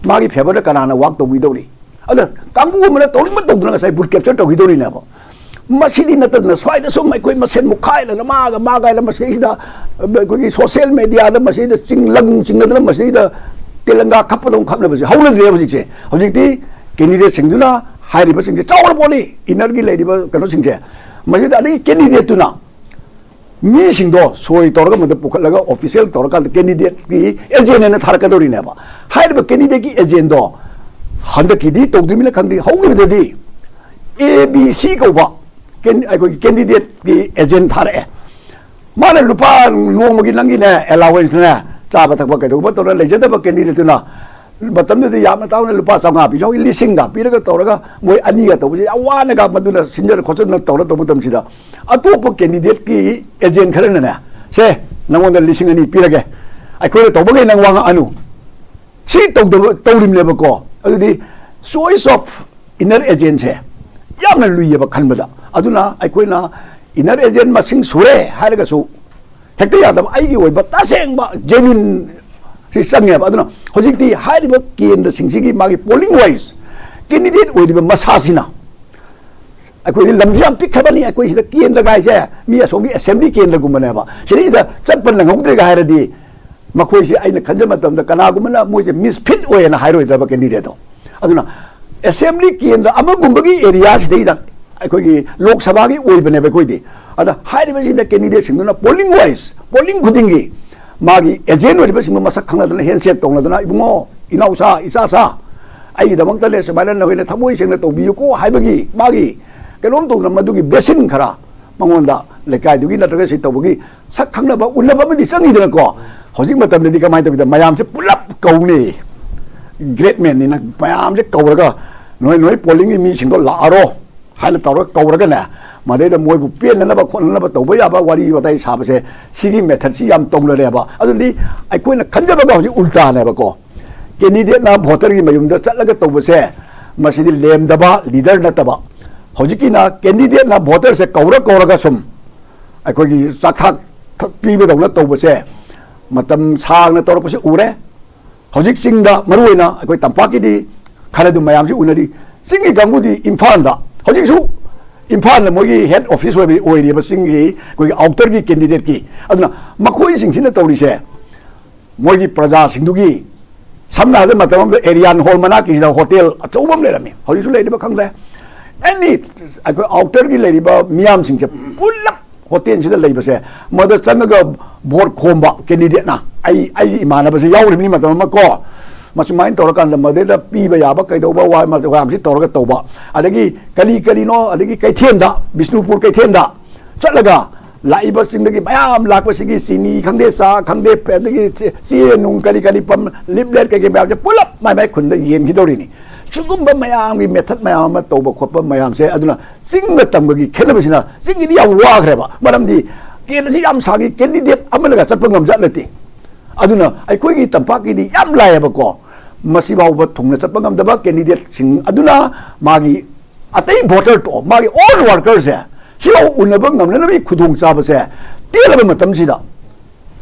ꯃꯥꯒꯤ ꯐꯦꯚꯔꯗ ꯀꯅꯥꯅ ꯋꯥꯛ ꯇꯧꯕꯤꯗꯧꯔꯤ? ꯑꯗ ꯀꯥꯡꯕꯨ ꯑꯃꯅ ꯇꯧꯅꯤꯡꯕ ꯇꯧꯗꯅ ꯉꯁꯥꯏ ꯕꯨꯠ ꯀꯦꯞꯆꯔ ꯇꯧꯈꯤꯗꯧꯔꯤꯅꯦꯕ꯫ ꯃꯁꯤꯗꯤ ꯅꯠꯇꯗꯅ ꯁ꯭ꯋꯥꯏꯗ ꯁꯨꯝ ꯑꯩꯈꯣꯏ ꯃꯁꯦꯟ ꯃꯨꯛꯈꯥꯏꯗꯅ ꯃꯥꯒ ꯃꯥꯒ ꯍꯥꯏꯅ ꯃꯁꯤꯗꯩꯁꯤꯗ ꯑꯩꯈꯣꯏꯒꯤ ꯁꯣꯁꯤꯌꯦꯜ ꯃꯦꯗꯤꯌꯥꯗ ꯃꯁꯤꯗ ꯆꯤꯡ ꯂꯪ ꯆꯤꯡꯅꯗꯅ ꯃꯁꯤꯗ ꯇꯦꯂꯪꯒꯥ ꯈꯞꯄꯗꯧꯅ ꯈꯞꯅꯕꯁꯦ ꯍꯧꯅꯗ꯭ꯔꯦ ꯍꯧꯖꯤꯛꯁꯦ꯫ ꯍꯧꯖꯤꯛꯇꯤ ꯀꯦꯟꯗꯤꯗꯦꯠꯁꯤꯡꯗꯨꯅ ꯍꯥꯏꯔꯤꯕꯁꯤꯡꯁꯦ ꯆꯥꯎꯔ ꯄꯣꯠꯅꯤ, ꯏꯟꯅꯔꯒꯤ ꯂꯩꯔꯤꯕ ꯀꯩꯅꯣꯁꯤꯡꯁꯦ꯫ ꯃꯁꯤꯗ ꯑꯗꯒꯤ ꯀꯦꯟꯗꯤꯗꯦꯠꯇꯨꯅ ꯃꯤꯁꯤꯡꯗꯣ ꯁꯣꯏ ꯇꯧꯔꯒ ꯃꯗꯨ ꯄꯨꯈꯠꯂꯒ ꯑꯣꯐꯤꯁꯤꯌꯦꯜ ꯇꯧꯔꯀꯥꯟꯗ ꯀꯦꯟꯗꯤꯗꯦꯠꯀꯤ ꯑꯦꯖꯦꯟ ꯍꯥꯏꯅ ꯊꯥꯔꯛꯀꯗꯧꯔꯤꯅꯦꯕ꯫ ꯍꯥꯏꯔꯤꯕ ꯀꯦꯟꯗꯤꯗꯦꯠꯀꯤ ꯑꯦꯖꯦꯟꯗꯣ ꯍꯟꯗꯛꯀꯤꯗꯤ ꯇꯧꯗ꯭ꯔꯤꯕꯅꯤꯅ ꯈꯪꯗꯦ, ꯍꯧꯈꯤꯕꯗꯗꯤ ꯑꯦ ꯕꯤ ꯁꯤ ꯀꯧꯕ ꯀꯦꯟ-, ꯑꯩꯈꯣꯏꯒꯤ ꯀꯦꯟꯗꯤꯗꯦꯠꯀꯤ ꯑꯦꯖꯦꯟ ꯊꯥꯔꯛꯑꯦ꯫ ꯃꯥꯅ ꯂꯨꯄꯥ ꯅꯣꯡꯃꯒꯤ ꯅꯪꯒꯤꯅꯦ ꯑꯦꯂꯥꯋꯦꯟꯁꯅꯦ, ꯆꯥꯕ ꯊꯛꯄ ꯀꯩꯗꯧꯕ ꯇꯧꯔ ꯂꯩꯖꯗꯕ ꯀꯦꯟꯗꯤꯗꯦꯠꯇꯨꯅ ꯃꯇꯝꯗꯨꯗ ꯌꯥꯝꯅ ꯇꯥꯡꯅ ꯂꯨꯄꯥ ꯆꯥꯝꯃꯉꯥ ꯄꯤꯁꯨ ꯌꯥꯎꯏ, ꯂꯤꯁꯤꯡꯒ ꯄꯤꯔꯒ ꯇꯧꯔꯒ ꯃꯣꯏ ꯑꯅꯤꯒ ꯇꯧꯕꯁꯦ ꯌꯥꯝ ꯋꯥꯅꯒ ꯃꯗꯨꯅ ꯁꯤꯟꯖꯔ ꯈꯣꯠꯆꯟꯅ ꯇꯧꯔ ꯇꯧꯕ ꯃꯇꯝꯁꯤꯗ ꯑꯇꯣꯞꯄ ꯀꯦꯟꯗꯤꯗꯦꯠꯀꯤ ꯑꯦꯖꯦꯟ ꯈꯔꯅꯅꯦ, "ꯁꯦ, ꯅꯪꯉꯣꯟꯗ ꯂꯤꯁꯤꯡ ꯑꯅꯤ ꯄꯤꯔꯒꯦ, ꯑꯩꯈꯣꯏꯅ ꯇꯧꯕꯈꯩ ꯅꯪ ꯋꯥ ꯉꯥꯡꯉꯅꯨ", ꯁꯤ ꯇꯧꯗꯕ ꯇꯧꯔꯤꯕꯅꯦꯕꯀꯣ꯫ ꯑꯗꯨꯗꯤ choice of inner agentꯁꯦ ꯌꯥꯝꯅ ꯂꯨꯏꯌꯦꯕ ꯈꯟꯕꯗ꯫ ꯑꯗꯨꯅ ꯑꯩꯈꯣꯏꯅ inner agent ꯃꯁꯤꯡ ꯁꯨꯔꯦ ꯍꯥꯏꯔꯒꯁꯨ ꯍꯦꯛꯇ ꯌꯥꯗꯕ, ꯑꯩꯒꯤ ꯑꯣꯏꯕ ꯇꯁꯦꯡꯕ genuine ꯁꯤ ꯆꯪꯉꯦꯕ꯫ ꯑꯗꯨꯅ ꯍꯧꯖꯤꯛꯇꯤ ꯍꯥꯏꯔꯤꯕ ꯀꯦꯟꯗ꯭ꯔꯁꯤꯡꯁꯤꯒꯤ ꯃꯥꯒꯤ polling wise candidate ꯑꯣꯏꯔꯤꯕ ꯃꯁꯥꯁꯤꯅ, ꯑꯩꯈꯣꯏꯗꯤ ꯂꯝꯁꯨ ꯌꯥꯝ ꯄꯤꯛꯈ꯭ꯔꯕꯅꯤ, ꯑꯩꯈꯣꯏ ꯁꯤꯗ ꯀꯦꯟꯗ꯭ꯔ ꯍꯥꯏꯁꯦ ꯃꯤ ꯑꯁꯣꯝꯒꯤ assembly ꯀꯦꯟꯗ꯭ꯔꯒꯨꯝꯕꯅꯦꯕ꯫ ꯁꯤꯗꯩꯗ ꯆꯠꯄ ꯅꯪꯍꯧꯗ꯭ꯔꯦꯒ ꯍꯥꯏꯔꯗꯤ ꯃꯈꯣꯏꯁꯦ ꯑꯩꯅ ꯈꯟꯖꯕ ꯃꯇꯝꯗ ꯀꯅꯥꯒꯨꯝꯕꯅ ꯃꯣꯏꯁꯦ misfit ꯑꯣꯏꯌꯦꯅ ꯍꯥꯏꯔꯣꯏꯗ꯭ꯔꯕ candidateꯇꯣ? ꯑꯗꯨꯅ assembly ꯀꯦꯟꯗ꯭ꯔ ꯑꯃꯒꯨꯝꯕꯒꯤ areaꯁꯤꯗꯩꯗ ꯑꯩꯈꯣꯏꯒꯤ ꯂꯣꯛ ꯁꯚꯥꯒꯤ ꯑꯣꯏꯕꯅꯦꯕ ꯑꯩꯈꯣꯏꯗꯤ꯫ ꯑꯗ ꯍꯥꯏꯔꯤꯕꯁꯤꯡꯗ candidateꯁꯤꯡꯗꯨꯅ polling wise, polling ꯈꯨꯗꯤꯡꯒꯤ ꯃꯥꯒꯤ agent ꯑꯣꯏꯔꯤꯕꯁꯤꯡꯗꯨ ꯃꯁꯛ ꯈꯪꯅꯗꯅ handshake ꯇꯧꯅꯗꯅ, "ꯏꯕꯨꯡꯉꯣ, ꯏꯅꯥꯎꯁꯥ, ꯏꯆꯥꯁꯥ, ꯑꯩꯒꯤꯗꯃꯛꯇꯅꯦ ꯁꯨꯃꯥꯏꯅ ꯅꯈꯣꯏꯅ ꯊꯃꯣꯏ ꯁꯦꯡꯅ ꯇꯧꯕꯤꯌꯨꯀꯣ" ꯍꯥꯏꯕꯒꯤ ꯃꯥꯒꯤ ꯀꯩꯅꯣꯝ ꯇꯧꯗꯅ ꯃꯗꯨꯒꯤ blessing ꯈꯔ ꯃꯉꯣꯟꯗ ꯂꯩꯀꯥꯏꯗꯨꯒꯤ ꯅꯠꯇ꯭ꯔꯒ ꯁꯤ ꯇꯧꯕꯒꯤ ꯁꯛ ꯈꯪꯅꯕ ꯎꯅꯕ ꯑꯃꯗꯤ ꯆꯪꯉꯤꯗꯅꯀꯣ꯫ ꯍꯧꯖꯤꯛ ꯃꯇꯝꯗꯗꯤ ꯀꯃꯥꯏꯅ ꯇꯧꯒꯦꯗ, ꯃꯌꯥꯝꯁꯦ ꯄꯨꯂꯞ ꯀꯧꯅꯤ, great manꯅꯤꯅ ꯃꯌꯥꯝꯁꯦ ꯀꯧꯔꯒ "ꯅꯣꯏ, ꯅꯣꯏ pollingꯒꯤ ꯃꯤꯁꯤꯡꯗꯣ ꯂꯥꯛꯑꯔꯣ" ꯍꯥꯏꯅ ꯇꯧꯔꯒ ꯀꯧꯔꯒꯅꯦ, ꯃꯗꯩꯗ ꯃꯣꯏꯕꯨ ꯄꯦꯟꯅꯅꯕ ꯈꯣꯠꯅꯅꯕ ꯇꯧꯕ ꯌꯥꯕ ꯋꯥꯔꯤ ꯋꯥꯇꯥꯏ ꯁꯥꯕꯁꯦ, ꯁꯤꯒꯤ methodꯁꯤ ꯌꯥꯝ ꯇꯧꯅꯔꯦꯕ꯫ ꯑꯗꯨꯗꯤ ꯑꯩꯈꯣꯏꯅ ꯈꯟꯖꯕꯒ ꯍꯧꯖꯤꯛ ꯎꯜꯇꯥꯅꯦꯕꯀꯣ꯫ Candidateꯅ voterꯒꯤ ꯃꯌꯨꯝꯗ ꯆꯠꯂꯒ ꯇꯧꯕꯁꯦ, ꯃꯁꯤꯗꯤ ꯂꯦꯝꯗꯕ leader ꯅꯠꯇꯕ꯫ ꯍꯧꯖꯤꯛꯀꯤꯅ candidateꯅ voterꯁꯦ ꯀꯧꯔ ꯀꯧꯔꯒ ꯁꯨꯝ ꯑꯩꯈꯣꯏꯒꯤ ꯆꯥꯛꯊꯥꯛ ꯄꯤꯕꯗꯧꯅ ꯇꯧꯕꯁꯦ ꯃꯇꯝ ꯁꯥꯡꯅ ꯇꯧꯔꯛꯄꯁꯤ ꯎꯔꯦ꯫ ꯍꯧꯖꯤꯛ ꯆꯤꯡꯗ, ꯃꯔꯨꯑꯣꯏꯅ ꯑꯩꯈꯣꯏ ꯇꯝꯄꯥꯛꯀꯤꯗꯤ ꯈꯔ ꯑꯗꯨꯝ ꯃꯌꯥꯝꯁꯤ ꯎꯅꯔꯤ꯫ ꯆꯤꯡꯒꯤ ꯀꯥꯡꯕꯨꯗꯤ ꯏꯝꯐꯥꯜꯗ, ꯍꯧꯖꯤꯛꯁꯨ ꯏꯝꯐꯥꯜꯗ ꯃꯣꯏꯒꯤ head office ꯑꯣꯏꯕ, ꯑꯣꯏꯔꯤꯕ ꯆꯤꯡꯒꯤ ꯑꯩꯈꯣꯏꯒꯤ outerꯒꯤ candidateꯀꯤ꯫ ꯑꯗꯨꯅ ꯃꯈꯣꯏꯁꯤꯡꯁꯤꯅ ꯇꯧꯔꯤꯁꯦ, ꯃꯣꯏꯒꯤ ꯄ꯭ꯔꯖꯥꯁꯤꯡꯗꯨꯒꯤ, ꯁꯝꯅ ꯍꯥꯏꯔꯕꯗ, ꯃꯇꯝ ꯑꯃꯗ ꯑꯦꯔꯤꯌꯥꯟ ꯍꯣꯜ ꯃꯅꯥꯛꯀꯤꯁꯤꯗ ꯍꯣꯇꯦꯜ ꯑꯆꯧꯕ ꯑꯃ ꯂꯩꯔꯝꯃꯤ, ꯍꯧꯖꯤꯛꯁꯨ ꯂꯩꯔꯤꯕ ꯈꯪꯗ꯭ꯔꯦ꯫ Any ꯑꯩꯈꯣꯏ outerꯒꯤ ꯂꯩꯔꯤꯕ ꯃꯤꯌꯥꯝꯁꯤꯡꯁꯦ ꯄꯨꯂꯞ ꯍꯣꯇꯦꯜꯁꯤꯗ ꯂꯩꯕꯁꯦ, ꯃꯗ ꯆꯪꯉꯒ vote ꯈꯣꯝꯕ candidateꯅ, ꯑꯩ, ꯑꯩꯒꯤ ꯏꯃꯥꯟꯅꯕꯁꯦ ꯌꯥꯎꯔꯤꯕꯅꯤ ꯃꯇꯝ ꯑꯃ ꯀꯣ, ꯃꯁꯨꯃꯥꯏꯅ ꯇꯧꯔꯀꯥꯟꯗ ꯃꯗꯩꯗ ꯄꯤꯕ ꯌꯥꯕ ꯀꯩꯗꯧꯕ ꯋꯥ ꯃꯌꯥꯝꯁꯤ ꯇꯧꯔꯒ ꯇꯧꯕ, ꯑꯗꯒꯤ ꯀꯔꯤ ꯀꯔꯤꯅꯣ, ꯑꯗꯒꯤ ꯀꯩꯊꯦꯜꯗ, ꯕꯤꯁꯅꯨꯄꯨꯔ ꯀꯩꯊꯦꯜꯗ ꯆꯠꯂꯒ ꯂꯥꯛꯏꯕꯁꯤꯡꯗꯒꯤ ꯃꯌꯥꯝ ꯂꯥꯛꯄꯁꯤꯒꯤ ꯆꯤꯅꯤ ꯈꯪꯗꯦ, ꯆꯥ ꯈꯪꯗꯦ, ꯑꯗꯒꯤ ꯆꯦ, ꯆꯦ ꯅꯨꯡ ꯀꯔꯤ ꯀꯔꯤ ꯄꯝ, ꯂꯤꯞꯂꯦꯠ ꯀꯩꯀꯩ ꯃꯌꯥꯝꯁꯦ ꯄꯨꯂꯞ ꯃꯥꯏ ꯃꯥꯏ ꯈꯨꯟꯗ ꯌꯦꯟꯈꯤꯗꯧꯔꯤꯅꯤ꯫ ꯁꯤꯒꯨꯝꯕ ꯃꯌꯥꯝꯒꯤ ꯃꯦꯊꯠ ꯃꯌꯥꯝ ꯑꯃ ꯇꯧꯕ ꯈꯣꯠꯄ ꯃꯌꯥꯝꯁꯦ, ꯑꯗꯨꯅ ꯆꯤꯡꯒ ꯇꯝꯒꯒꯤ ꯈꯦꯠꯅꯕꯁꯤꯅ, ꯆꯤꯡꯒꯤꯗꯤ ꯌꯥꯝ ꯋꯥꯈ꯭ꯔꯦꯕ, ꯃꯔꯝꯗꯤ ꯀꯦꯟ ꯑꯁꯤ ꯌꯥꯝ ꯁꯥꯡꯉꯤ, ꯀꯦꯟꯗꯤꯗꯦꯠ ꯑꯃꯅꯒ ꯆꯠꯄ ꯉꯝꯖꯠ ꯅꯠꯇꯦ꯫ ꯑꯗꯨꯅ ꯑꯩꯈꯣꯏꯒꯤ ꯇꯝꯄꯥꯛꯀꯤꯗꯤ ꯌꯥꯝ ꯂꯥꯏꯌꯦꯕꯀꯣ, ꯃꯁꯤꯐꯥꯎꯕ ꯊꯨꯡꯅ ꯆꯠꯄ ꯉꯝꯗꯕ ꯀꯦꯟꯗꯤꯗꯦꯠꯁꯤꯡ ꯑꯗꯨꯅ ꯃꯥꯒꯤ ꯑꯇꯩ ꯚꯣꯇꯔ ꯇꯣ, ꯃꯥꯒꯤ ꯑꯣꯜ ꯋꯥꯔꯀꯔꯁꯦ ꯁꯤꯐꯥꯎ ꯎꯅꯕ ꯉꯝꯅꯅꯕꯒꯤ ꯈꯨꯗꯣꯡꯆꯥꯕꯁꯦ ꯇꯦꯜꯂꯕ ꯃꯇꯝꯁꯤꯗ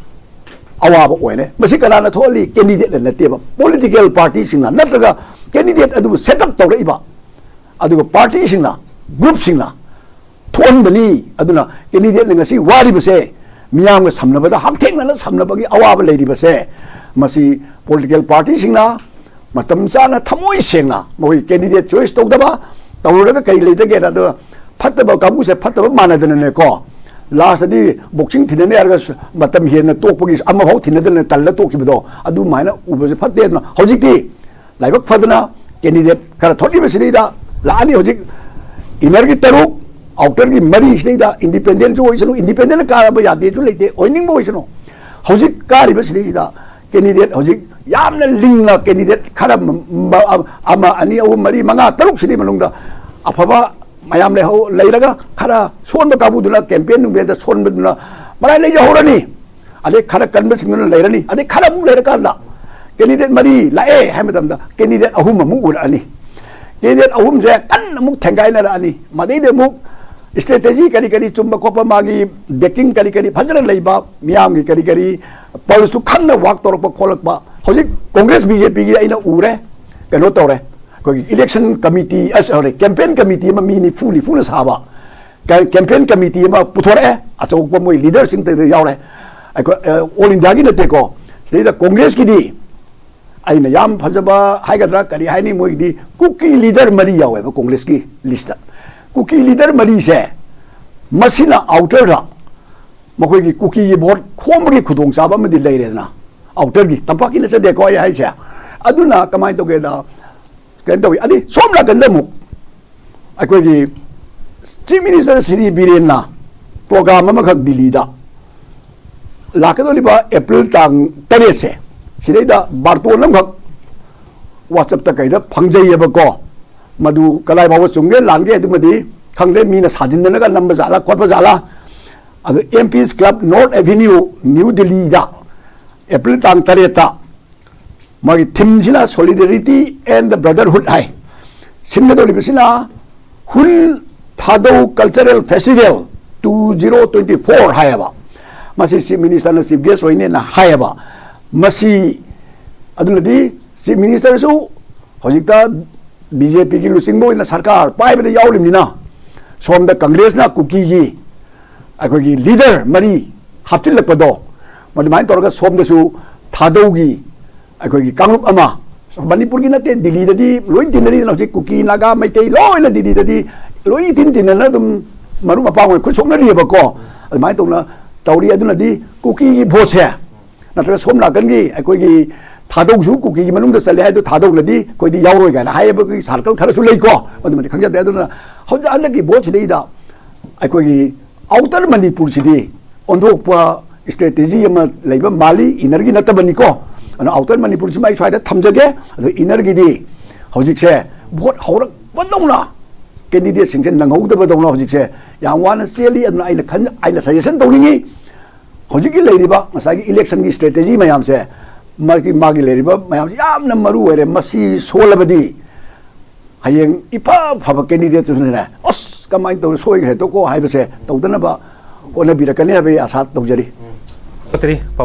ꯑꯋꯥꯕ ꯑꯣꯏꯔꯦ꯫ ꯃꯁꯤ ꯀꯅꯥꯅ ꯊꯣꯛꯍꯜꯂꯤ? ꯀꯦꯟꯗꯤꯗꯦꯠꯅ ꯅꯠꯇꯦꯕ, ꯄꯣꯂꯤꯇꯤꯀꯦꯜ ꯄꯥꯔꯇꯤꯁꯤꯡꯅ, ꯅꯠꯇ꯭ꯔꯒ ꯀꯦꯟꯗꯤꯗꯦꯠ ꯑꯗꯨꯕꯨ ꯁꯦꯠ ꯑꯞ ꯇꯧꯔꯛꯏꯕ, ꯑꯗꯨꯒ ꯄꯥꯔꯇꯤꯁꯤꯡꯅ, ꯒ꯭ꯔꯨꯞꯁꯤꯡꯅ ꯊꯣꯛꯍꯟꯕꯅꯤ꯫ ꯑꯗꯨꯅ ꯀꯦꯟꯗꯤꯗꯦꯠꯅ ꯉꯁꯤ ꯋꯥꯔꯤꯕꯁꯦ, ꯃꯤꯌꯥꯝꯒ ꯁꯝꯅꯕꯗ ꯍꯛꯊꯦꯡꯅꯅ ꯁꯝꯅꯕꯒꯤ ꯑꯋꯥꯕ ꯂꯩꯔꯤꯕꯁꯦ, ꯃꯁꯤ ꯄꯣꯂꯤꯇꯤꯀꯦꯜ ꯄꯥꯔꯇꯤꯁꯤꯡꯅ ꯃꯇꯝ ꯆꯥꯅ ꯊꯃꯣꯏ ꯁꯦꯡꯅ ꯃꯈꯣꯏ ꯀꯦꯟꯗꯤꯗꯦꯠ ꯆꯣꯏꯁ ꯇꯧꯗꯕ, ꯇꯧꯔꯨꯔꯒ ꯀꯔꯤ ꯂꯩꯇꯒꯦꯅ, ꯑꯗꯨꯒ ꯐꯠꯇꯕ ꯀꯥꯡꯕꯨꯁꯦ ꯐꯠꯇꯕ ꯃꯥꯟꯅꯗꯅꯅꯦꯀꯣ, ꯂꯥꯁꯇꯗꯤ ꯕꯣꯛꯁꯤꯡ ꯊꯤꯟꯅꯅꯤ ꯍꯥꯏꯔꯒ ꯁ-, ꯃꯇꯝ ꯍꯦꯟꯅ ꯇꯣꯛꯄꯒꯤ ꯑꯃꯐꯥꯎ ꯊꯤꯟꯅꯗꯅ ꯇꯜꯂ ꯇꯣꯛꯈꯤꯕꯗꯣ, ꯑꯗꯨꯃꯥꯏꯅ ꯎꯕꯁꯦ ꯐꯠꯇꯦ꯫ ꯑꯗꯨꯅ ꯍꯧꯖꯤꯛꯇꯤ ꯂꯥꯏꯕꯛ ꯐꯗꯅ ꯀꯦꯟꯗꯤꯗꯦꯠ ꯈꯔ ꯊꯣꯛꯂꯤꯕꯁꯤꯗꯩꯗ ꯂꯥꯛꯑꯅꯤ꯫ ꯍꯧꯖꯤꯛ ꯏꯅꯔꯒꯤ ꯇꯔꯨꯛ, ꯑꯥꯎꯇꯔꯒꯤ ꯃꯔꯤꯁꯤꯗꯩꯗ ꯏꯟꯗꯤꯄꯦꯟꯗꯦꯟꯁꯨ ꯑꯣꯏꯁꯅꯨ, ꯏꯟꯗꯤꯄꯦꯟꯗꯦꯟꯅ ꯀꯥꯕ ꯌꯥꯗꯦꯁꯨ ꯂꯩꯇꯦ, ꯑꯣꯏꯅꯤꯡꯕ ꯑꯣꯏꯁꯅꯨ꯫ ꯍꯧꯖꯤꯛ ꯀꯥꯔꯤꯕꯁꯤꯗꯩꯁꯤꯗ ꯀꯦꯟꯗꯤꯗꯦꯠ ꯍꯧꯖꯤꯛ ꯌꯥꯝꯅ ꯂꯤꯡꯅ ꯀꯦꯟꯗꯤꯗꯦꯠ ꯈꯔ ꯃ-, ꯃ-, ꯑꯃ, ꯑꯅꯤ, ꯑꯍꯨꯝ, ꯃꯔꯤ, ꯃꯉꯥ, ꯇꯔꯨꯛꯁꯤꯒꯤ ꯃꯅꯨꯡꯗ ꯑꯐꯕ ꯃꯌꯥꯝ ꯂꯩꯍꯧ-, ꯂꯩꯔꯒ ꯈꯔ ꯁꯣꯟꯕ ꯀꯥꯡꯕꯨꯗꯨꯅ ꯀꯦꯝꯄꯦꯟ ꯅꯨꯡꯄꯦꯟꯗ ꯁꯣꯟꯕꯗꯨꯅ ꯃꯔꯥꯏ ꯂꯩꯖꯍꯧꯔꯅꯤ꯫ ꯑꯗꯩ ꯈꯔ ꯀꯟꯕꯁꯤꯡꯗꯨꯅ ꯂꯩꯔꯅꯤ꯫ ꯑꯗꯩ ꯈꯔ ꯑꯃꯨꯛ ꯂꯩꯔꯀꯥꯟꯗ ꯀꯦꯟꯗꯤꯗꯦꯠ ꯃꯔꯤ ꯂꯥꯛꯑꯦ ꯍꯥꯏꯕ ꯃꯇꯝꯗ ꯀꯦꯟꯗꯤꯗꯦꯠ ꯑꯍꯨꯝ ꯑꯃꯨꯛ ꯎꯔꯛꯑꯅꯤ꯫ ꯀꯦꯟꯗꯤꯗꯦꯠ ꯑꯍꯨꯝꯁꯦ ꯀꯟꯅ ꯑꯃꯨꯛ ꯊꯦꯡꯒꯥꯏꯅꯔꯛꯑꯅꯤ꯫ ꯃꯗꯩꯗꯤ ꯑꯃꯨꯛ ꯏꯁꯇ꯭ꯔꯦꯇꯦꯖꯤ ꯀꯔꯤ ꯀꯔꯤ ꯆꯨꯝꯕ ꯈꯣꯠꯄ, ꯃꯥꯒꯤ ꯕꯦꯀꯤꯡ ꯀꯔꯤ ꯀꯔꯤ ꯐꯖꯅ ꯂꯩꯕ, ꯃꯤꯌꯥꯝꯒꯤ ꯀꯔꯤ ꯀꯔꯤ ꯄꯜꯁꯇꯨ ꯈꯪꯅ ꯋꯥꯛ ꯇꯧꯔꯛꯄ ꯈꯣꯠꯂꯛꯄ꯫ ꯍꯧꯖꯤꯛ ꯀꯣꯡꯒ꯭ꯔꯦꯁ ꯕꯤ ꯖꯦ ꯄꯤꯒꯤ ꯑꯩꯅ ꯎꯔꯦ, ꯀꯩꯅꯣ ꯇꯧꯔꯦ, ꯑꯩꯈꯣꯏꯒꯤ ꯏꯂꯦꯛꯁꯟ ꯀꯃꯤꯇꯤ, ꯑ, ꯁꯣꯔꯤ, ꯀꯦꯝꯄꯦꯟ ꯀꯃꯤꯇꯤ ꯑꯃ ꯃꯤ ꯅꯤꯐꯨ ꯅꯤꯐꯨꯅ ꯁꯥꯕ, ꯀꯦ-, ꯀꯦꯝꯄꯦꯟ ꯀꯃꯤꯇꯤ ꯑꯃ ꯄꯨꯊꯣꯔꯛꯑꯦ, ꯑꯆꯧꯕ ꯃꯣꯏ ꯂꯤꯗꯔꯁꯤꯡ ꯌꯥꯎꯔꯦ꯫ ꯑꯩꯈꯣꯏ, ꯑ, ꯑꯣꯜ ꯏꯟꯗꯤꯌꯥꯒꯤ ꯅꯠꯇꯦꯀꯣ, ꯁꯤꯗꯩꯗ ꯀꯣꯡꯒ꯭ꯔꯦꯁꯀꯤꯗꯤ ꯑꯩꯅ ꯌꯥꯝ ꯐꯖꯕ ꯍꯥꯏꯒꯗ꯭ꯔꯥ ꯀꯔꯤ ꯍꯥꯏꯅꯤ, ꯃꯣꯏꯒꯤꯗꯤ ꯀꯨꯀꯤ ꯂꯤꯗꯔ ꯃꯔꯤ ꯌꯥꯎꯋꯦꯕ ꯀꯣꯡꯒ꯭ꯔꯦꯁꯀꯤ ꯂꯤꯁꯇ꯫ ꯀꯨꯀꯤ ꯂꯤꯗꯔ ꯃꯔꯤꯁꯦ, ꯃꯁꯤꯅ ꯑꯥꯎꯇꯔꯗ ꯃꯈꯣꯏꯒꯤ ꯀꯨꯀꯤꯒꯤ ꯚꯣꯠ ꯈꯣꯝꯕꯒꯤ ꯈꯨꯗꯣꯡꯆꯥꯕ ꯑꯃꯗꯤ ꯂꯩꯔꯦꯗꯅ, ꯑꯥꯎꯇꯔꯒꯤ, ꯇꯝꯄꯥꯛꯀꯤ ꯅꯠꯆꯗꯦꯀꯣ ꯑꯩ ꯍꯥꯏꯁꯦ꯫ ꯑꯗꯨꯅ ꯀꯃꯥꯏꯅ ꯇꯧꯒꯦꯗ, ꯀꯩꯅꯣ ꯇꯧꯋꯤ꯫ ꯑꯗꯩ ꯁꯣꯝ ꯅꯥꯀꯟꯗ ꯑꯃꯨꯛ ꯑꯩꯈꯣꯏꯒꯤ ꯆꯤꯐ ꯃꯤꯅꯤꯁꯇꯔ ꯁ꯭ꯔꯤ ꯕꯤꯔꯦꯟꯅ ꯄ꯭ꯔꯣꯒ꯭ꯔꯥꯝ ꯑꯃꯈꯛ ꯗꯤꯜꯂꯤꯗ ꯂꯥꯛꯀꯗꯧꯔꯤꯕ ꯑꯦꯄ꯭ꯔꯤꯜ ꯇꯥꯡ ꯇꯔꯦꯠꯁꯦ, ꯁꯤꯗꯩꯗ ꯕꯥꯔꯇꯣꯟ ꯑꯃꯈꯛ ꯋꯥꯆꯞꯇ ꯀꯩꯗ ꯐꯪꯖꯩꯌꯦꯕꯀꯣ꯫ ꯃꯗꯨ ꯀꯗꯥꯏ ꯐꯥꯎꯕ ꯆꯨꯝꯒꯦ ꯂꯥꯟꯒꯦ ꯑꯗꯨꯃꯗꯤ ꯈꯪꯗꯦ, ꯃꯤꯅ ꯁꯥꯖꯤꯟꯗꯅꯒ ꯅꯝꯕ ꯖꯥꯠꯂꯥ ꯈꯣꯠꯄ ꯖꯥꯠꯂꯥ꯫ ꯑꯗꯨ M piece club north avenue, new ꯗꯤꯜꯂꯤꯗ ꯑꯦꯄ꯭ꯔꯤꯜ ꯇꯥꯡ ꯇꯔꯦꯠꯇ ꯃꯥꯒꯤ ꯊꯤꯝꯁꯤꯅ Solidarity and the Brotherhood high. ꯁꯤꯟꯒꯗꯧꯔꯤꯕꯁꯤꯅ ꯍꯨꯟ Thadou Cultural Festival two zero twenty four ꯍꯥꯏꯌꯦꯕ꯫ ꯃꯁꯤ ꯆꯤꯐ ꯃꯤꯅꯤꯁꯇꯔꯅ ꯆꯤꯐ ꯒꯦꯁ ꯑꯣꯏꯅꯦꯅ ꯍꯥꯏꯌꯦꯕ꯫ ꯃꯁꯤ ꯑꯗꯨꯅꯗꯤ ꯆꯤꯐ ꯃꯤꯅꯤꯁꯇꯔꯁꯨ ꯍꯧꯖꯤꯛꯇ ꯕꯤ ꯖꯦ ꯄꯤꯒꯤ ꯂꯨꯆꯤꯡꯕ ꯑꯣꯏꯅ ꯁꯔꯀꯥꯔ ꯄꯥꯏꯕꯗ ꯌꯥꯎꯔꯤꯕꯅꯤꯅ, ꯁꯣꯝꯗ ꯀꯪꯒ꯭ꯔꯦꯁꯅ ꯀꯨꯀꯤꯒꯤ ꯑꯩꯈꯣꯏꯒꯤ ꯂꯤꯗꯔ ꯃꯔꯤ ꯍꯥꯞꯆꯤꯜꯂꯛꯄꯗꯣ, ꯃꯗꯨꯃꯥꯏꯅ ꯇꯧꯔꯒ ꯁꯣꯝꯗꯁꯨ ꯊꯥꯗꯧꯒꯤ ꯑꯩꯈꯣꯏꯒꯤ ꯀꯥꯡꯂꯨꯞ ꯑꯃ, ꯃꯅꯤꯄꯨꯔꯒꯤ ꯅꯠꯇꯦ, ꯗꯤꯜꯂꯤꯗꯗꯤ ꯂꯣꯏ ꯇꯤꯟꯅꯔꯤꯗꯅ, ꯍꯧꯖꯤꯛ ꯀꯨꯀꯤ, ꯅꯥꯒꯥ, ꯃꯩꯇꯩ ꯂꯣꯏꯅ ꯗꯤꯜꯂꯤꯗꯗꯤ ꯂꯣꯏ ꯏꯇꯤꯟ ꯇꯤꯟꯅꯅ ꯑꯗꯨꯝ ꯃꯔꯨꯞ ꯃꯄꯥꯡ ꯑꯣꯏꯅ ꯈꯨꯠ ꯁꯣꯛꯅꯔꯤꯑꯕꯀꯣ꯫ ꯑꯗꯨꯃꯥꯏꯅ ꯇꯧꯅ ꯇꯧꯔꯤ꯫ ꯑꯗꯨꯅꯗꯤ ꯀꯨꯀꯤꯒꯤ ꯚꯣꯠꯁꯦ, ꯅꯠꯇ꯭ꯔꯒ ꯁꯣꯝ ꯅꯥꯀꯟꯒꯤ ꯑꯩꯈꯣꯏꯒꯤ ꯊꯥꯗꯧꯁꯨ ꯀꯨꯀꯤꯒꯤ ꯃꯅꯨꯡꯗ ꯆꯜꯂꯦ ꯍꯥꯏꯗꯣ, ꯊꯥꯗꯧꯅꯗꯤ ꯑꯩꯈꯣꯏꯗꯤ ꯌꯥꯎꯔꯣꯏ ꯀꯥꯏꯅ ꯍꯥꯏꯌꯦꯕ, ꯑꯩꯈꯣꯏꯒꯤ ꯁꯥꯔꯀꯜ ꯈꯔꯁꯨ ꯂꯩꯀꯣ, ꯑꯗꯨꯃꯗꯤ ꯈꯪꯖꯗꯦ꯫ ꯑꯗꯨꯅ ꯍꯧꯖꯤꯛ ꯍꯟꯗꯛꯀꯤ ꯚꯣꯠꯁꯤꯗꯩꯗ ꯑꯩꯈꯣꯏꯒꯤ ꯑꯥꯎꯇꯔ ꯃꯅꯤꯄꯨꯔꯁꯤꯗꯤ ꯑꯣꯟꯊꯣꯛꯄ ꯏꯁꯇ꯭ꯔꯦꯇꯦꯖꯤ ꯑꯃ ꯂꯩꯕ ꯃꯥꯜꯂꯤ, ꯏꯅꯔꯒꯤ ꯅꯠꯇꯕꯅꯤꯀꯣ꯫ ꯑꯗꯨꯅ ꯑꯥꯎꯇꯔ ꯃꯅꯤꯄꯨꯔꯁꯤꯃ ꯑꯩ ꯁ꯭ꯋꯥꯏꯗ ꯊꯝꯖꯒꯦ꯫ ꯑꯗꯣ ꯏꯅꯔꯒꯤꯗꯤ ꯍꯧꯖꯤꯛꯁꯦ ꯚꯣꯠ ꯍꯧꯔꯛꯄꯗꯧꯅ ꯀꯦꯟꯗꯤꯗꯦꯠꯁꯤꯡꯁꯦ ꯅꯪꯍꯧꯗꯕꯗꯧꯅ ꯍꯧꯖꯤꯛꯁꯦ ꯌꯥꯝ ꯋꯥꯅ ꯆꯦꯜꯂꯤ꯫ ꯑꯗꯨꯅ ꯑꯩꯅ ꯈꯟ-, ꯑꯩꯅ ꯁꯖꯦꯁꯟ ꯇꯧꯅꯤꯡꯉꯤ, ꯍꯧꯖꯤꯛꯀꯤ ꯂꯩꯔꯤꯕ ꯉꯁꯥꯏꯒꯤ ꯏꯂꯦꯛꯁꯟꯒꯤ ꯏꯁꯇ꯭ꯔꯦꯇꯦꯖꯤ ꯃꯌꯥꯝꯁꯦ, ꯃꯥꯒꯤ, ꯃꯥꯒꯤ ꯂꯩꯔꯤꯕ ꯃꯌꯥꯝꯁꯦ ꯌꯥꯝꯅ ꯃꯔꯨ ꯑꯣꯏꯔꯦ꯫ ꯃꯁꯤ ꯁꯣꯜꯂꯕꯗꯤ ꯍꯌꯦꯡ ꯏꯐ ꯐꯕ ꯀꯦꯟꯗꯤꯗꯦꯠꯇꯨꯁꯨꯅꯦ, "ꯑꯁ, ꯀꯃꯥꯏꯅ ꯇꯧꯔꯦ, ꯁꯣꯏꯈ꯭ꯔꯦꯗꯣꯀꯣ" ꯍꯥꯏꯕꯁꯦ ꯇꯧꯗꯅꯕ ꯍꯣꯠꯅꯕꯤꯔꯛꯀꯅꯤ ꯍꯥꯏꯕꯒꯤ ꯑꯥꯁꯥ ꯇꯧꯖꯔꯤ꯫ ꯐꯠꯆꯔꯤ, ꯄꯥꯕꯨꯡ꯫